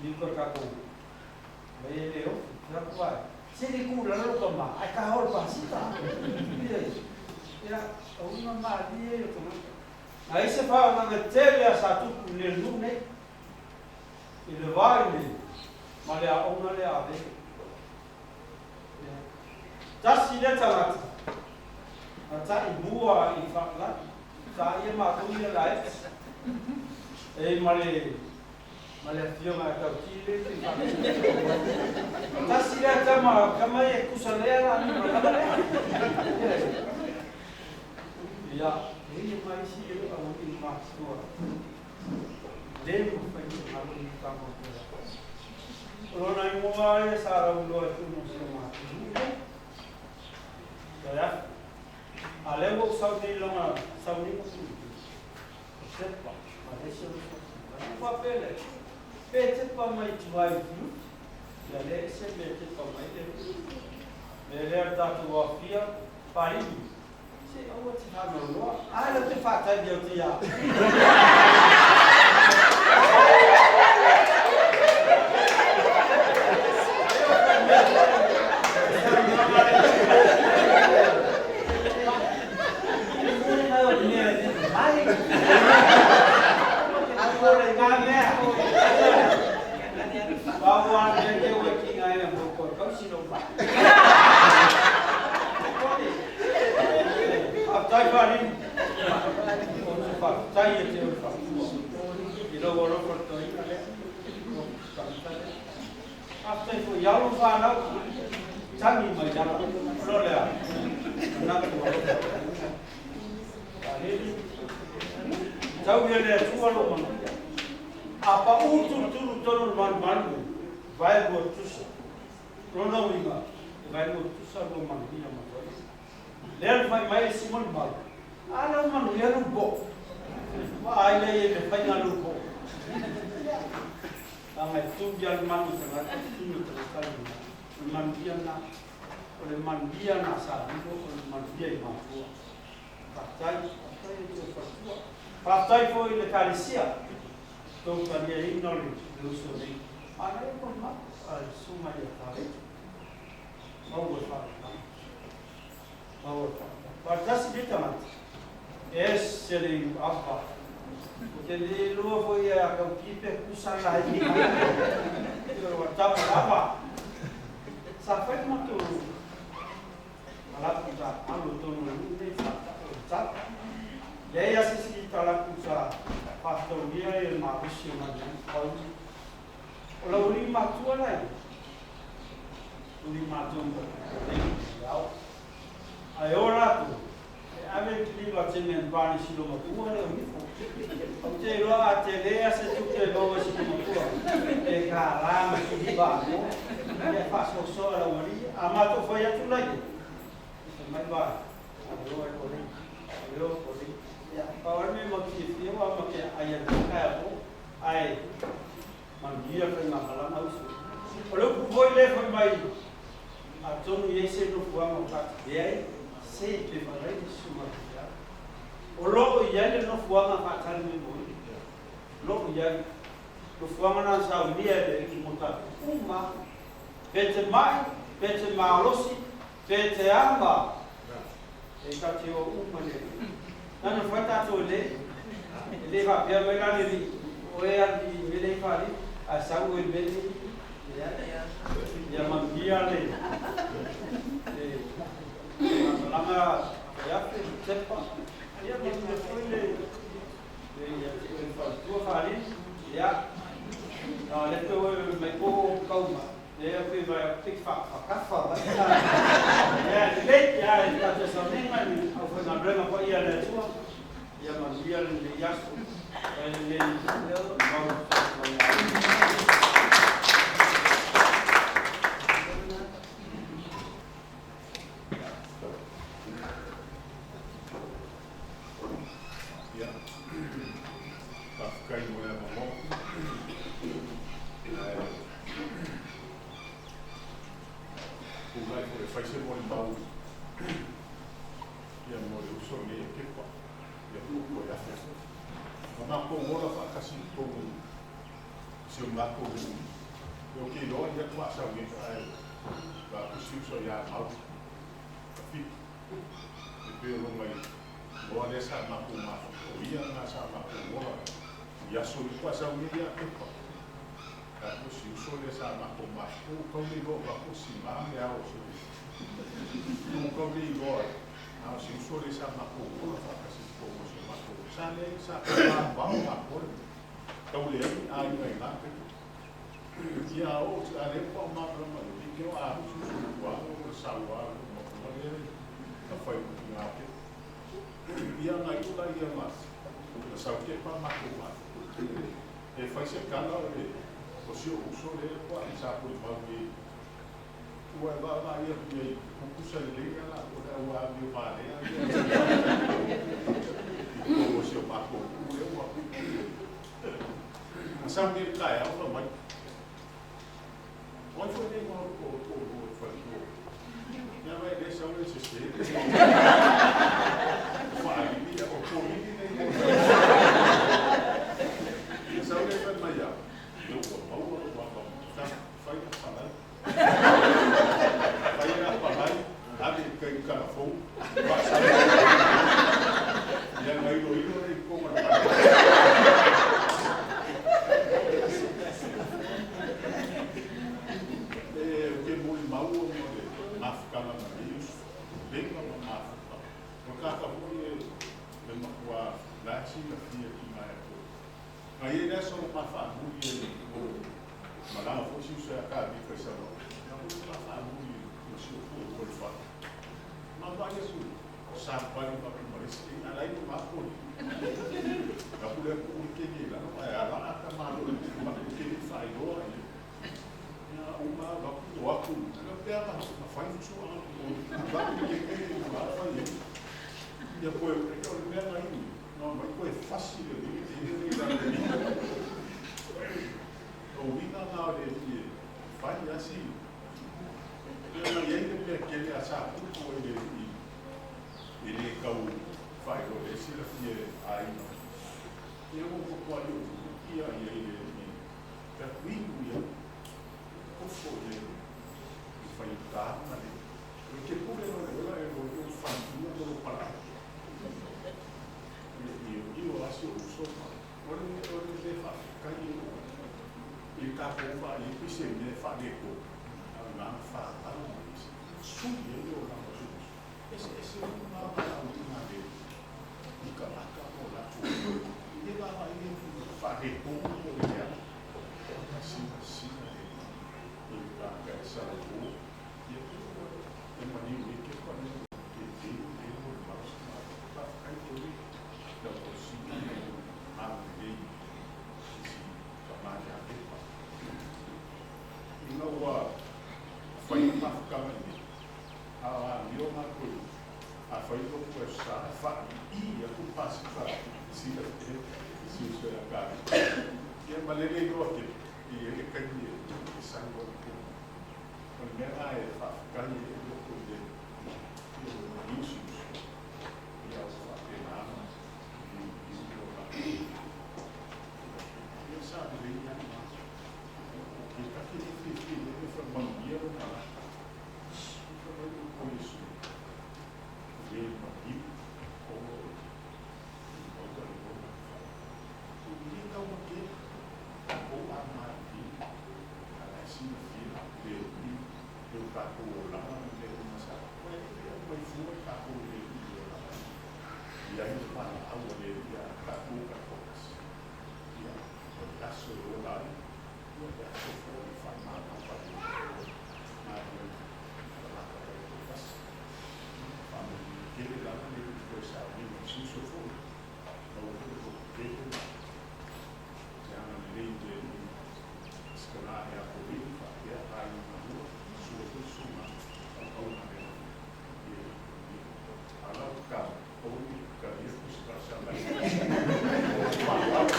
ni ko ka ko mai e le ofu te aku ai se le ku la lo ka ma ai ka hol pa sita ia o una ma li e o tangata a ise fa o nanga tele a sa tupu le nu nei i le vai nei ma le aoga le a le Tasi lea tagata na ta'i mua i Fa'alagi, sa ia matou ia laiti e ma le ma le afioga a Tautī le i Fa'alagi. Tasi lea tama tama e kusa lea la ni ma lava lea. Ia, e ia mai isi e au i matua. Le mafai ona galo ni tama o lea. O lona ingoa ia sa rauloa e tonu o si o matou nuu nei. Toeafu. A lea ua ou sau nei lona sauniga o Tepa, ma le isi o le Ona ou faapea lea, pe tepa mai tua i Fiuti, ia lea ese mea tepa mai le mea lea le tatou aofia Palimi. Se aua te faanoanoa, a lea ou te faatali atu ia. Faafetai Faalili, ou te faafetai ia te oe Faatua i lou alofa le toeaina lea, lou tagata lea. Faafetai foi i alo ma fanau, tagi mai ala, o le a manatu alofa. Faalili, tau ia le Atua lou manuia. A pau tulutulu tonu le malumalu, vae lua tusa. Lona uiga, e vae lua tusa lua manuia ma toeaina. Lea na fai mai le Simoni Mau, A lea ua manuia lou po'o. Vaai lea i ai le faiga lou po'o. Leaga e tu ia le manu tagata, tu le tagata le manu. O le manuia lena. O le manuia na sa lilo, o le manuia i mafua. Faafetai, faafetai e te faletua. Faafetai foi i le Ekalesia, tou taliaina o le uso nei. Manaia mo le mau, a le susuga ia Taveta. Maua le faamatalaga. Faatasi nei tagata, ese le iu ava. Ou te le iloa foi ia Tauti pe kusa la i ua tama lava. Sa fai le matou talaatu sa alu tonu e nuu nei faatau o le tala. Leai a se isi talaatu sa faataulia e le malosi o Mariana Pau. O lau alii matua la ia. Uli matou ma le ao. Ae o latou, e ave le kiliva a Jimmy and Barney silo matua lea o ifo. Ou te iloa a tele a se tupe e maua i silo matua, e $1 ma kiliva anoa. Ia e faasoasoa lau alii. A matou fai atu la ia, fai mai va, ave o e kolei, ave o e kolei. Ia, pau lava le mea matou te fiafia aua ma te ai atu taeao ae manuia faigamalaga uso. O le upu foi lea fai mai, atonu i ai se nofoaga o taatitia ai, se pe valai le susuga a faifeau. O lo o i ai le nofoaga faatali mai mo ia. O lo o i ai. Nofoaga na saunia e le Alii mo tatou uma. Pe te mai, pe te malosi, pe te ama. E tatou te o uma le Alii. Na ona fai tatou lelei, e le faapea mai la le Alii, o oe e alu i le mea lea i Faalii, ae sau oe i le mea lenei. Ia manuia le malamalama faiafe, Sepa, ia manuia foi le ia te oe le faletua Faalii. Ia, a o lea pe oe mai po o kauma, Lea pe vai aku te whakawhakafa vai ta. Ia, lelei, ia, e tātou sauniga i le aufaigaluega paia a le Atua, ia manuia lenei aso, mai lenei mau mai aiga. Ia, faafetai mo le avanoa. Ae tulai foi e fai se molimau ia mo le uso lenei e Kepa, ia po o Koeafe foi. Na matou ola faatasi i totonu i si o matou nuu. Ia ou te iloa ia atu a sau nei ae vaai atu si uso ia Mau Tafiti. E pei o lona igoa lea sa matou mafuta, o ia lena sa matou ola i aso i ua sau nei ia Kepa. Tatou si uso lea sa matou mafuta, ua tau le iloa vaai atu o sima le ao o si uso. Ua tau le iloa a o si uso lea sa matou ola faatasi i totonu o si o matou. Sa leai, sa tau atoa le tau leai ni aiga i na taimi. Ia o a lea ua malamalama lelei ke o a uso uso i tua o le sau a le matua lea na fai o ngā ke. Ia ngai o la ia ma na sau ke pa matou mafuta. E fai se tala o le o si o uso lea ua i sa pui mau i ua e vaa ia ia i kukusa lelei na la o le ua mi o malea ia i totonu o si o matou nuu lea ua na sau nei le taeao na mai. O ai foi nei o o o o faletua. Ia vai le sau le sese. Faalili ia o polili nei. Ia sau le fai mai ia. Ia ua maua ua ma fai na palai. Fai na palai. Ave kai kala fou. Sa. Ia ngai lo ilo nei ko ma palai. E ke molimau o mo le mafutaga ma nei uso, lega ma mafuta. O le tagata foi e le matua la e silafia ki mai atu. Na i ai le aso ma faamuli e o malaga foi si uso ia ka vi kai sa lo. Ia o ma faamuli o si o fu o le fa. Ma va ia su sa pali ma ku malesi ala i ma ko. Na ku le ku ke ni la no ai ala ata ma lo ma ku ke ni fa i lo ai. Ia uma va ku o aku. Na pe ana na fai fusu ana o va ku ke ke ni ma fa i. Ia koe o le mea na ini. No mai koe fasi le li le le la le. O winga ngā o le i fai asi. Ia na iai le mea kele a sa pupu e le i e le kau whai o le sila fie a ina. Ia mo ko kua i o ia ia i le i ka kuinu ia kofo le i whai tāna le. O ke pule no le ola e lo i o whantua o lo pala. I o i o asi o uso ma. O le le whawhikai o i tākou wha i pise me wha le ko. A ngā wha tau ma isi. Sui e o ngā masu. Ese ese o ngā ngā o ngā le. I ka aka o la tu. I ngā ngā i wha le ko o le lea. Sina sina le. I ka ka e sa o. Ia e mani o ke pa ne ke te le o le masu ma. Ka kai te ui. La o sina le ma le si ka ma ya ke pa. Ina ua whai mafukanga i a a mio ngā koe a whai lo koe sa wha i a ku pasi wha sila te si uso ia ka. Ia malele loa ke i ele kai e sang o ko. O le mea ngā e whawhikai e loko i le i o niusi uso. Ia o wha te nāna i i o la. Ia sa le ia ma. Ke kake e whiwhi le e wha manuia o ngā. Wha mai o ko Yesu. Le ma valaau a le Alii ia tatou taitoatasi. Ia, o le aso e ola ai, ia o le aso foi e faamama ai le galuega a tagata taitoatasi. Faamanuia tele lava le toe sauniga o si uso foi, maua foi le lototele ma le agalelei o le Alii i si tama ia Kolini faapea aiga malua, sua foi susuga auauna a le Alii. Ia manuia. A o lau tatalo, aua ne i tali atu se talosaga i le faaaloalo.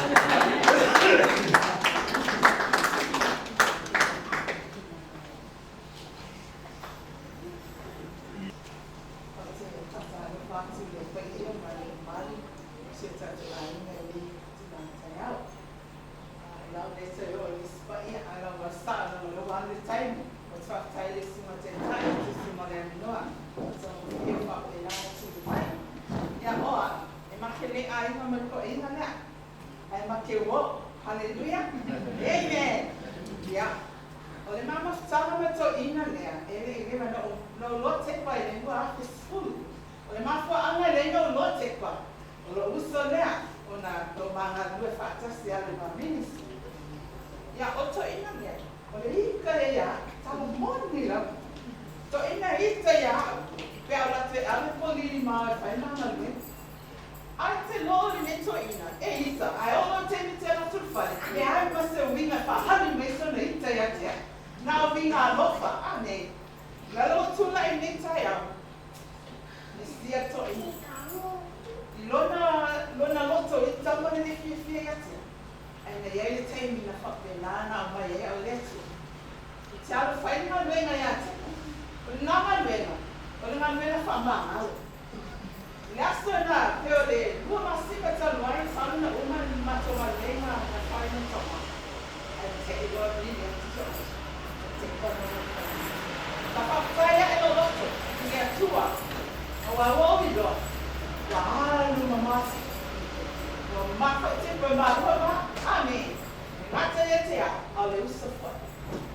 Ou te faatalofa atu i le paia ma le mamalu o si o tatou aiga i lenei itula taeao. O lau le toe oo i le isi paia, ae lava sao leaga o lea ua alu le taimi. Ou te faafetai i le Susuga Taitai e tusa ma le avanoa matagofie o faapena ona tuuina mai. Ia o au, e make le aiga ma le toeaina lea, ae make uo. Haleluia! Amen! Ia, o le ma mafutaga ma le toeaina lea, e le i leva na ou loa tepa i le 2010. O le mafuaaga e leai na ou loa tepa, o lou uso lea, ona lou ma galulue faatasi alu i ma ministry. Ia, o toeaina lea, o le ita ia ia au, tala moni lava. Toeaina ita ia au, pe a ou alu atu e ave polili ma ao e fai ma galuega. Ai te loo lenei toeaina, e ita, ae oo loa taimi te alu atu i le fale, leai ma se uiga e faahalu mai sona ita ia te au. Na o uiga alofa, a nei. Na lou tulai i lenei taeao, Mesia toeaina. I lona, lona loto ita ma le le fiafia ia te au. Ae na i ai le taimi na faapena na aumai ai au e le Atua. I te alofa ai le galuega ia te au. O lena galuega, o le galuega faamagalo. I le aso lena, pei o le lua masina talu ai, masalo na uma le matou galuega na fai ma tama, ae ua te'i loa vili atu toʻa, ua te'i loa nofo i tama. Sa faafetai aʻe lou loto i le Atua, aua ua ou iloa, ua alu mamao tepa. Ua mamao foi tepa e malua ma, Amene. E gata ia te au, a o le uso foi.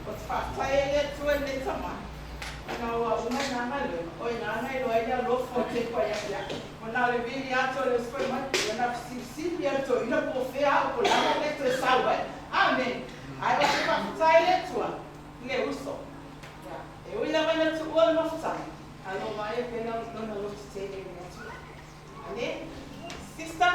Ou te faafetai ai i le Atua i lenei tama. Ina ua uma i nā galuega, o i nā na iloa ai le alofa o Tepa ia te au. Ua na o le vili atu o le uso fai mai, ua na fesilisili ia le toeaina po o fea au po o le a mea lea e toe sau ai. Amene. Ae ou te faafetai i le Atua i le uso. Ia, e ui lava ina tuua le mafutaga, ae o lo o vaaia pea lona lototele i le Atua. Amene. Sister,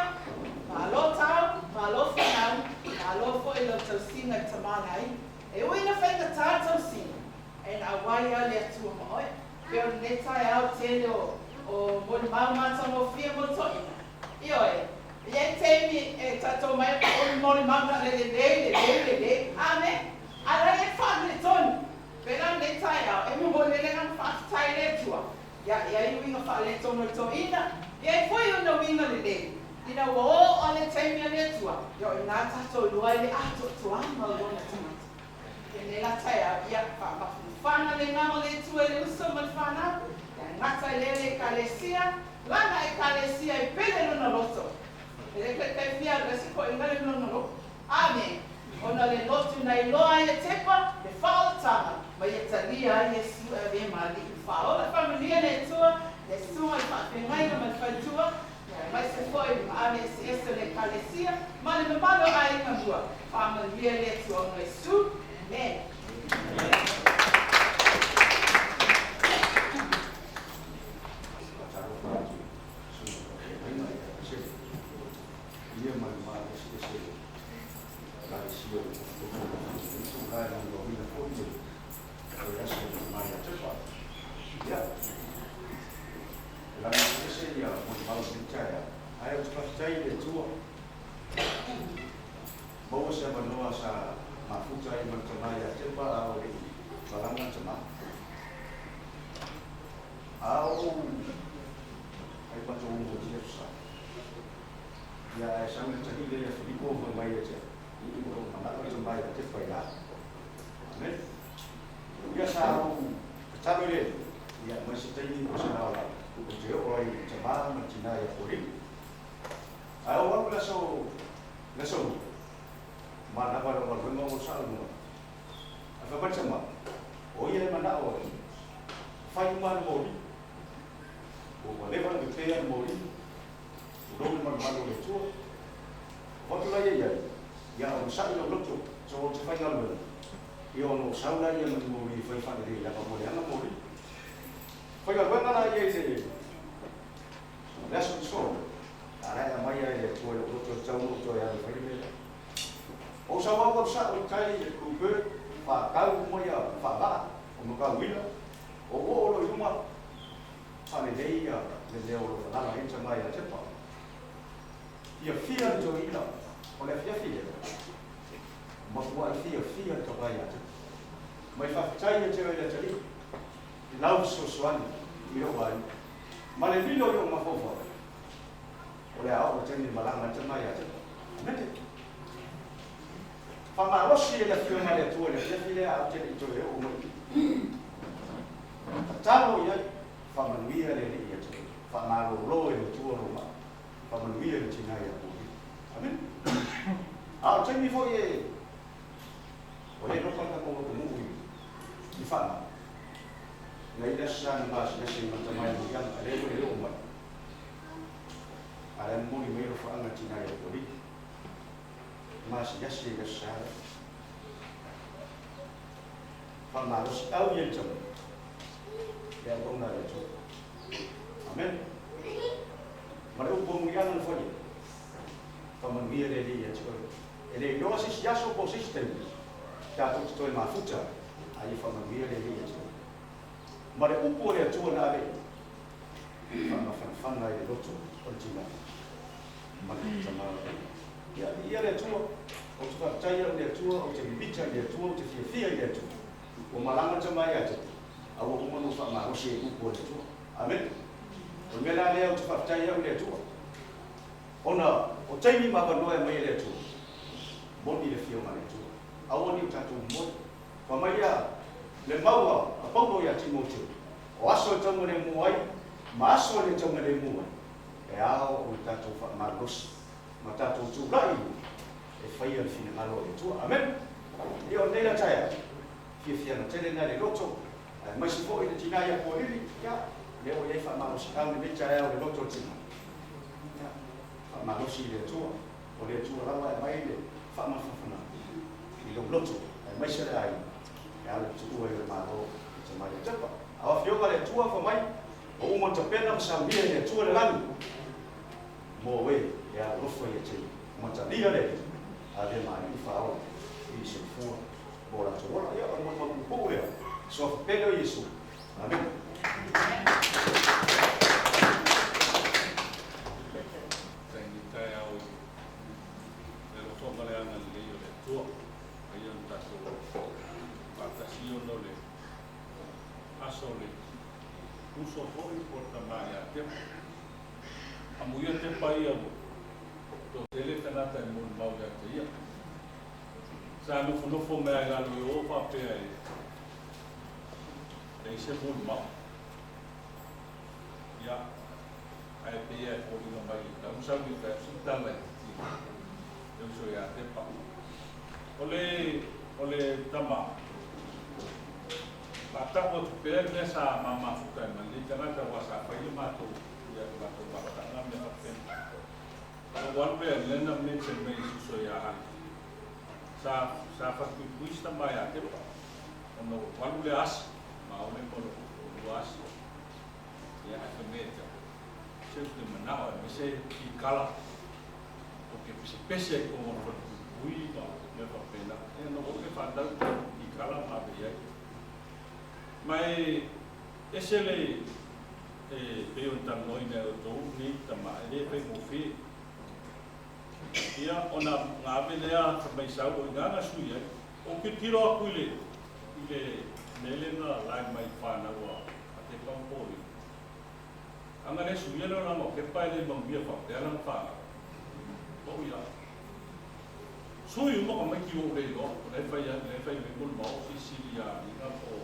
malo tau, malo fanau, malo foi i lau tausiga i tama na aiga. E ui ina faigata le tausiga, E auai a le Atua ma oe. Pei o lenei taeao tele o o molimau matagofie mo toeaiina. Ioe, e i ai taimi e tatou mai ai o molimau na le lelei, lelei, lelei. Amene. A la e faaletonu. Pei la lenei taeao e momoli ai le agaga faafetai i le Atua. Ia, e i ai uiga faaletonu o le toeaina, e i ai foi ona uiga lelei. Ina ua oo a le taimi a le Atua, ia o i ina tatou iloa ai le atoatoaga o lona tagata. Tenei la taeao, ia, faamafanafana le agaga o le Atua i le uso ma le fanau, ia gata i lea le Ekalesia, lana Ekalesia e pele lona loto. E le taitai fia alu ese koʻiga le lona loto. Amene. Ona le lotu na iloa ai e Tepa le faaolataga ma ia talia ai Iesu e avea ma Alii faaola. Faamanuia le Atua, le susuga i le faafeagaiga ma le faletua, ia aemaise foi le maave eseese o le Ekalesia ma le mamalu o aiga lua. Faamanuia le Atua ona o Iesu. Amene. Faatalofa atu i susuga faafeagaiga ia Pesele ia ma le maave eseese o Ekalesia o totonu o le itula e lagolagoina foi le le aso o le ia Tepa. Ia, e lagi eseese ia molimau i lenei taeao, ae ou te faafetai i le Atua maua se avanoa sa mafuta ai ma le tama ia Tepa a o le i malaga le tama. A ou ai matou umu i Jerusalem. Ia ae sau le tahi lea ia Filipo fai mai ia te au, o lou manao le tama ia Tepa ia au. Amene. Ia sa ou tatalo i le Alii, ia aumai se taimi po o se laolao ou te oo ai i le tama ma le tina ia Kolini. Ae ou alu i le aso, le aso Lua, manava i lau galuega o saauga. Ae fai mai le tama, o ia e manao e fai uma ana moli. Ua leva ona pepea le moli, tulou le malu o le Atua. O atu laia i ai, ia onosai lou loto, so ou te faigaluega, ia ona ou sau laia ma ni moli e fai faalelei lava mo le aga moli. Faigaluega laia i le le aso na sola, a la e aumai lava e le Atua i lou loto e tatau ona ou toe alu e fai le mea lea. Ou sau au au sao i tai i le Bluebird, faatau uma ia faavaa o makauila, ou oo loa i luma, faalelei ia le mea o lo o falala ai le tama ia Tepa. Fiafia le toeaina o le afiafi lea, matuai fiafia le tama ia Tepa. Mai faafetai ia te oe le Atalii i lau fesoasoani i lou aiga, ma le lilo i ou mafaufau, o le a oo le taimi e malaga ai le tama ia Tepa. Amene. Faamalosi e le Afioga a le Atua i le afiafi lea a ou te le i toe oo mai i i. Tatalo i ai, faamanuia le Alii ia te oe, faamalolo e le Atua lou maa, faamanuia i le tina ia Puli. Amene. A o le taimi foi e o le loka le tatou atunuu i i faamai, na i le aso sa na gasegase ai ma le tama i Muliaga, a lea ua le oo mai. A lea momoli mai alofaaga i le tina ia Puli. Masiasi i le aso sa. Faamalosi au ia le tama le auauna a le Atua. Amen. Ma le upu a Muliaga na fai ai, Faamanuia le Alii ia te oe. E le iloa se isi aso po o se isi taimi tatou te toe mafuta ai, a ia faamanuia le Alii ia te oe. Ma le upu a le Atua na ave i ai, faamafanafana ai le loto o le tina ma le tama. Ia, viia le Atua. Ou te faafetai au i le Atua, ou te mimita i le Atua, ou te fiafia i le Atua. Ua malaga tama ia te a ua uma ona ou faamalosi ai i upu a le Atua. Amene. O le mea la lea ou te faafetai au i le Atua, ona o taimi ma avanoa e aumai e le Atua, moni le Afioga a le Atua. Aua ne i o tatou momoli. Fai mai ia le mau a Paulo ia Timoteo, o aso e taugalemu ai ma aso e le taugalemu ai, e ao ona tatou faamalosi ma tatou tulai e faia le finagalo o le Atua. Amene. Ia o lenei la taeao, fiafiaga tele na i le loto, aemaise foi le tina ia Pualili, ia, lea ua i ai faamalosiau lenei taeao i le loto o le tina. Ia, faamalosi i le Atua, o le Atua lava e aumai le faamafanafanaga i lou loto, aemaise le aiga, e alu i tuua i le Malo i tama ia Tepa. A o afioga le Atua fa mai, ua uma ona tapena ma saunia e le Atua le lagi, mo e e alolofa ia te ia, matalia le Alii, ave ma alii faaola i soifua mo latou ola. Ia, o le molimau puupuu lea, Suafa pele o Iesu. Amene. Taimi taeao i le alofa ma le agalelei o le Atua, ai ona tatou faatasi ona o le aso o le uso foi po o le tama ia Tepa. Amuia Tepa ia ua toatele tagata e molimau ia te ia. Sa nofonofo mai lava i lalo i o faapea e leai se molimau. Ia, ae pei lava e foliga mai e tau sau i fai atu se tala i le uso ia Tepa. O le, o le tama, faatau atu pea le mea sa ma mafuta ai ma lenei tagata aua sa fai le matou, ia le matou mafutaga ma mea faapena. Ona ou alu lea lea na mention mai e si uso ia Ale. Sa, sa fatupuipui si tama ia Tepa. Ona ou alu lea asi, ma aole ma lou asi. Ia ae fai mai ia te au, se ou te manao e aumai se kikala ou te pesepese ai i totonu o le falepuipui ma mea faapena. Ia na ou le faatau kikala ma ave i ai. Ma e ese le e pei ona talanoaina e outou nei tama e le faigofie. Ia ona ave lea fai mai sau o i ina na sui ai. Ou tilotilo atu i le i le mea lea na lae mai i fanau a Tepa ma Pauline. Ana le suia le olaga o Kepa e le manuia faapea lana fanau. Ou ia. Sui uma tamaiti ua ou le iloa, o la e fai la e fai mai molimau o silisili ia Lina po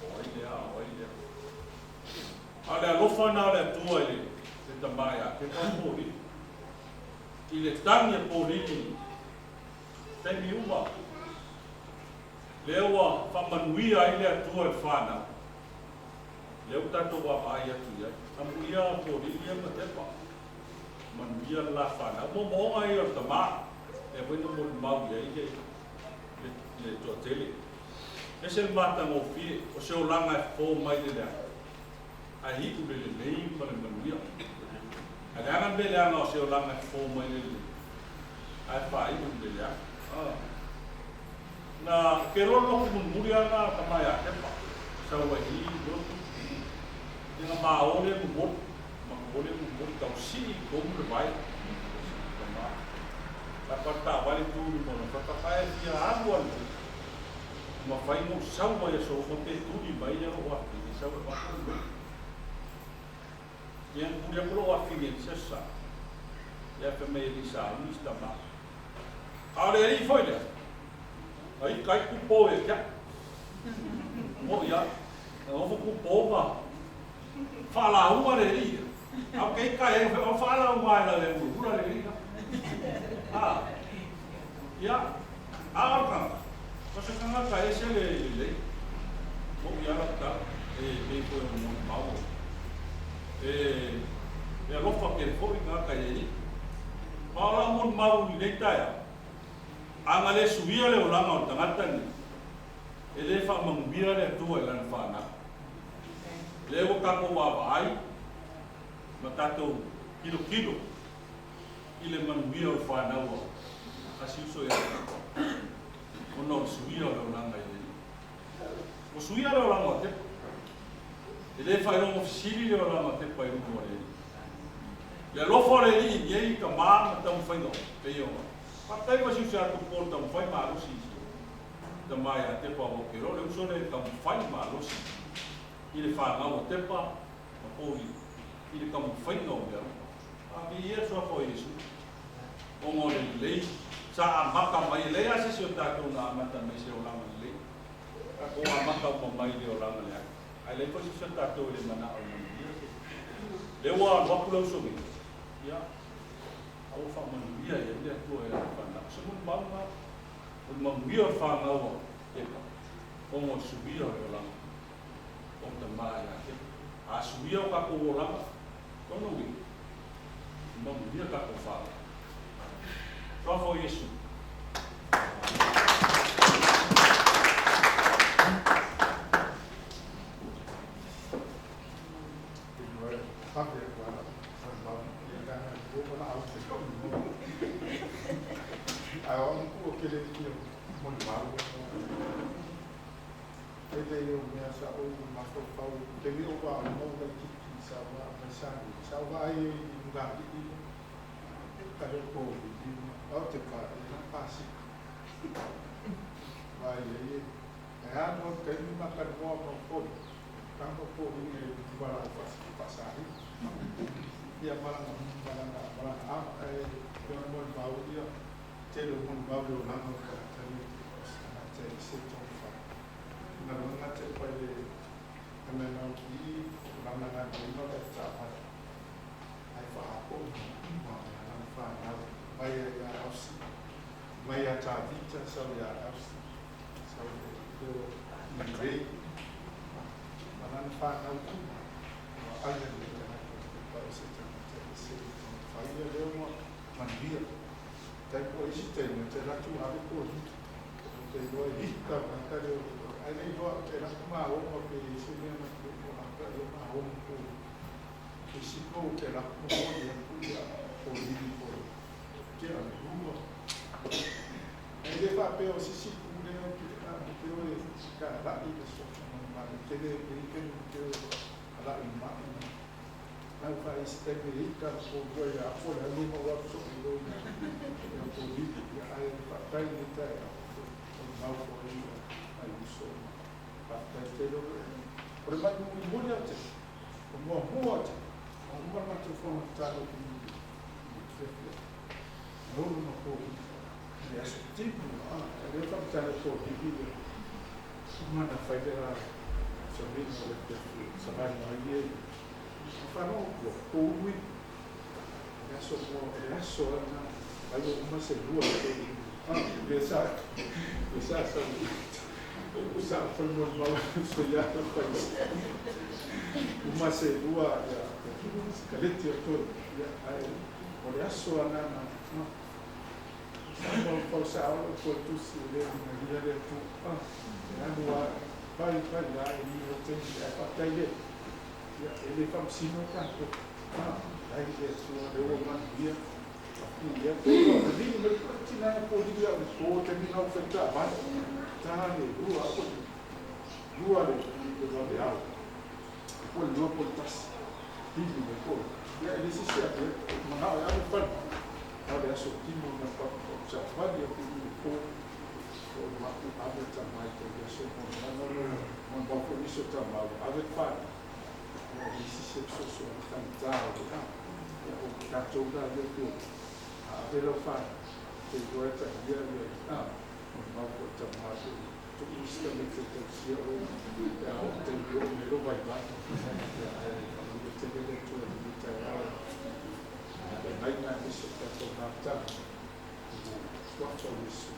o ai lea a o ai lea. A o le alofa lena o le Atua i le le tama ia Kepa ma Pauline. I le tagi a Pauline taimi uma, lea ua faamanuia ai le Atua i le fanau. Lea ua tatou vaavaai atu i ai. Amuia Polili ia ma Tepa. Manuia le la fanau. Moomooga ia o le tamā, lea foi na molimau i ai le le toatele. E ese le matagofie o se olaga e fofo mai le leaga, ae iu le lelei ma le manuia. Ae leaga le mea leaga o se olaga e fofo mai le lelei, ae faaiu i le leaga. Na ke loa lotu mulimuli lava na tama ia Kepa, sau ai i lotu, ia na maole momoli, momoli momoli tau sii i tonu le vai. Tama. Sa pa taavale tu i luma o lona fata, ae fia alu alu ai. Mafai ona ou sau ai aso uma pe tuli mai ia lou afine sau e avatu le lotu. Ia na tuli atu lou afine i le isi aso Sa. Ia fai mai e le i sauni si tama. A o le alii foi lea, ai kai kupo ia te au. Moʻi lava. Na nofo kupo ma faalauga le alii ia. A o ke kai ai o faalauga ai la le hula le alii. Ah. Ia, a o le tagata, o se tagata ese le lelei. Moʻi lava lau tala, e pei foi ona molimau. E, e alofa tele foi tagata i le alii. Ma o lau molimau i lenei taeao, a na le suia le olaga o le tagata lenei, e le faamanuia le Atua i lana fanau. Lea ua tatou vaavaai ma tatou tilotilo i le manuia o le fanau a si uso ia Tepa, ona o le suia o le olaga i le Alii. Ua suia le olaga o Tepa. E le faailoga fesili le olaga o Tepa i luma o le Alii. Le alofa o le Alii i nei tama ma taumafaiga o pei ona faafetai ma si uso ia Tupu o le taumafai malosi i si tama ia Tepa ua ke loa le uso lea e taumafai malosi i le fanau a Tepa ma Poli i le taumafaiga o mea uma. A viia le suafa o Iesu ona o le lelei sa amata mai, e leai lava se isi o tatou na amata mai i se olaga lelei. Tatou amata uma mai i le olaga leaga. Ae leai foi se isi o tatou e le manao e manuia se. Lea ua alu atu le uso nei, ia, a ua faamanuia i ai le Atua i lana fanau. O se molimau lena, o le manuia o le fanau a Tepa, ona o le suia o le olaga o tama ia Tepa. A suia o tatou olaga, lona uiga, e manuia tatou fanau. Suafa o Iesu. O le aso agaga. Sa mo fau sa o ko tusi le na ia le tu. E alu a pai pai la e ni o te e fa tai le. Ia e le fam sino ka ko. Ai le tu le o man ia. Ia ko ko ni me ti na po di ia o te ni na o ta ba. Ta le rua ko. Rua le le va le au. Ko le po tas. Ti ni ko. Ia e si sia pe mana o ia fa. A le aso timo na pa sa fa dia ku ko o ma ku ave ta mai te ia so mo na no no mo ba ko ni so ta ma ave fa. O ni si se so so ta ta o ka. Ia o ka to ga le ku. Ave lo fa. Te go ta ia ia a mo ba ko ta ma te to ista me te te sia o ia o te yo me lo vai vai. Ia ai fa te le tu ni ta ia. E mai na ni so ta to na ta. Swatho Yesu.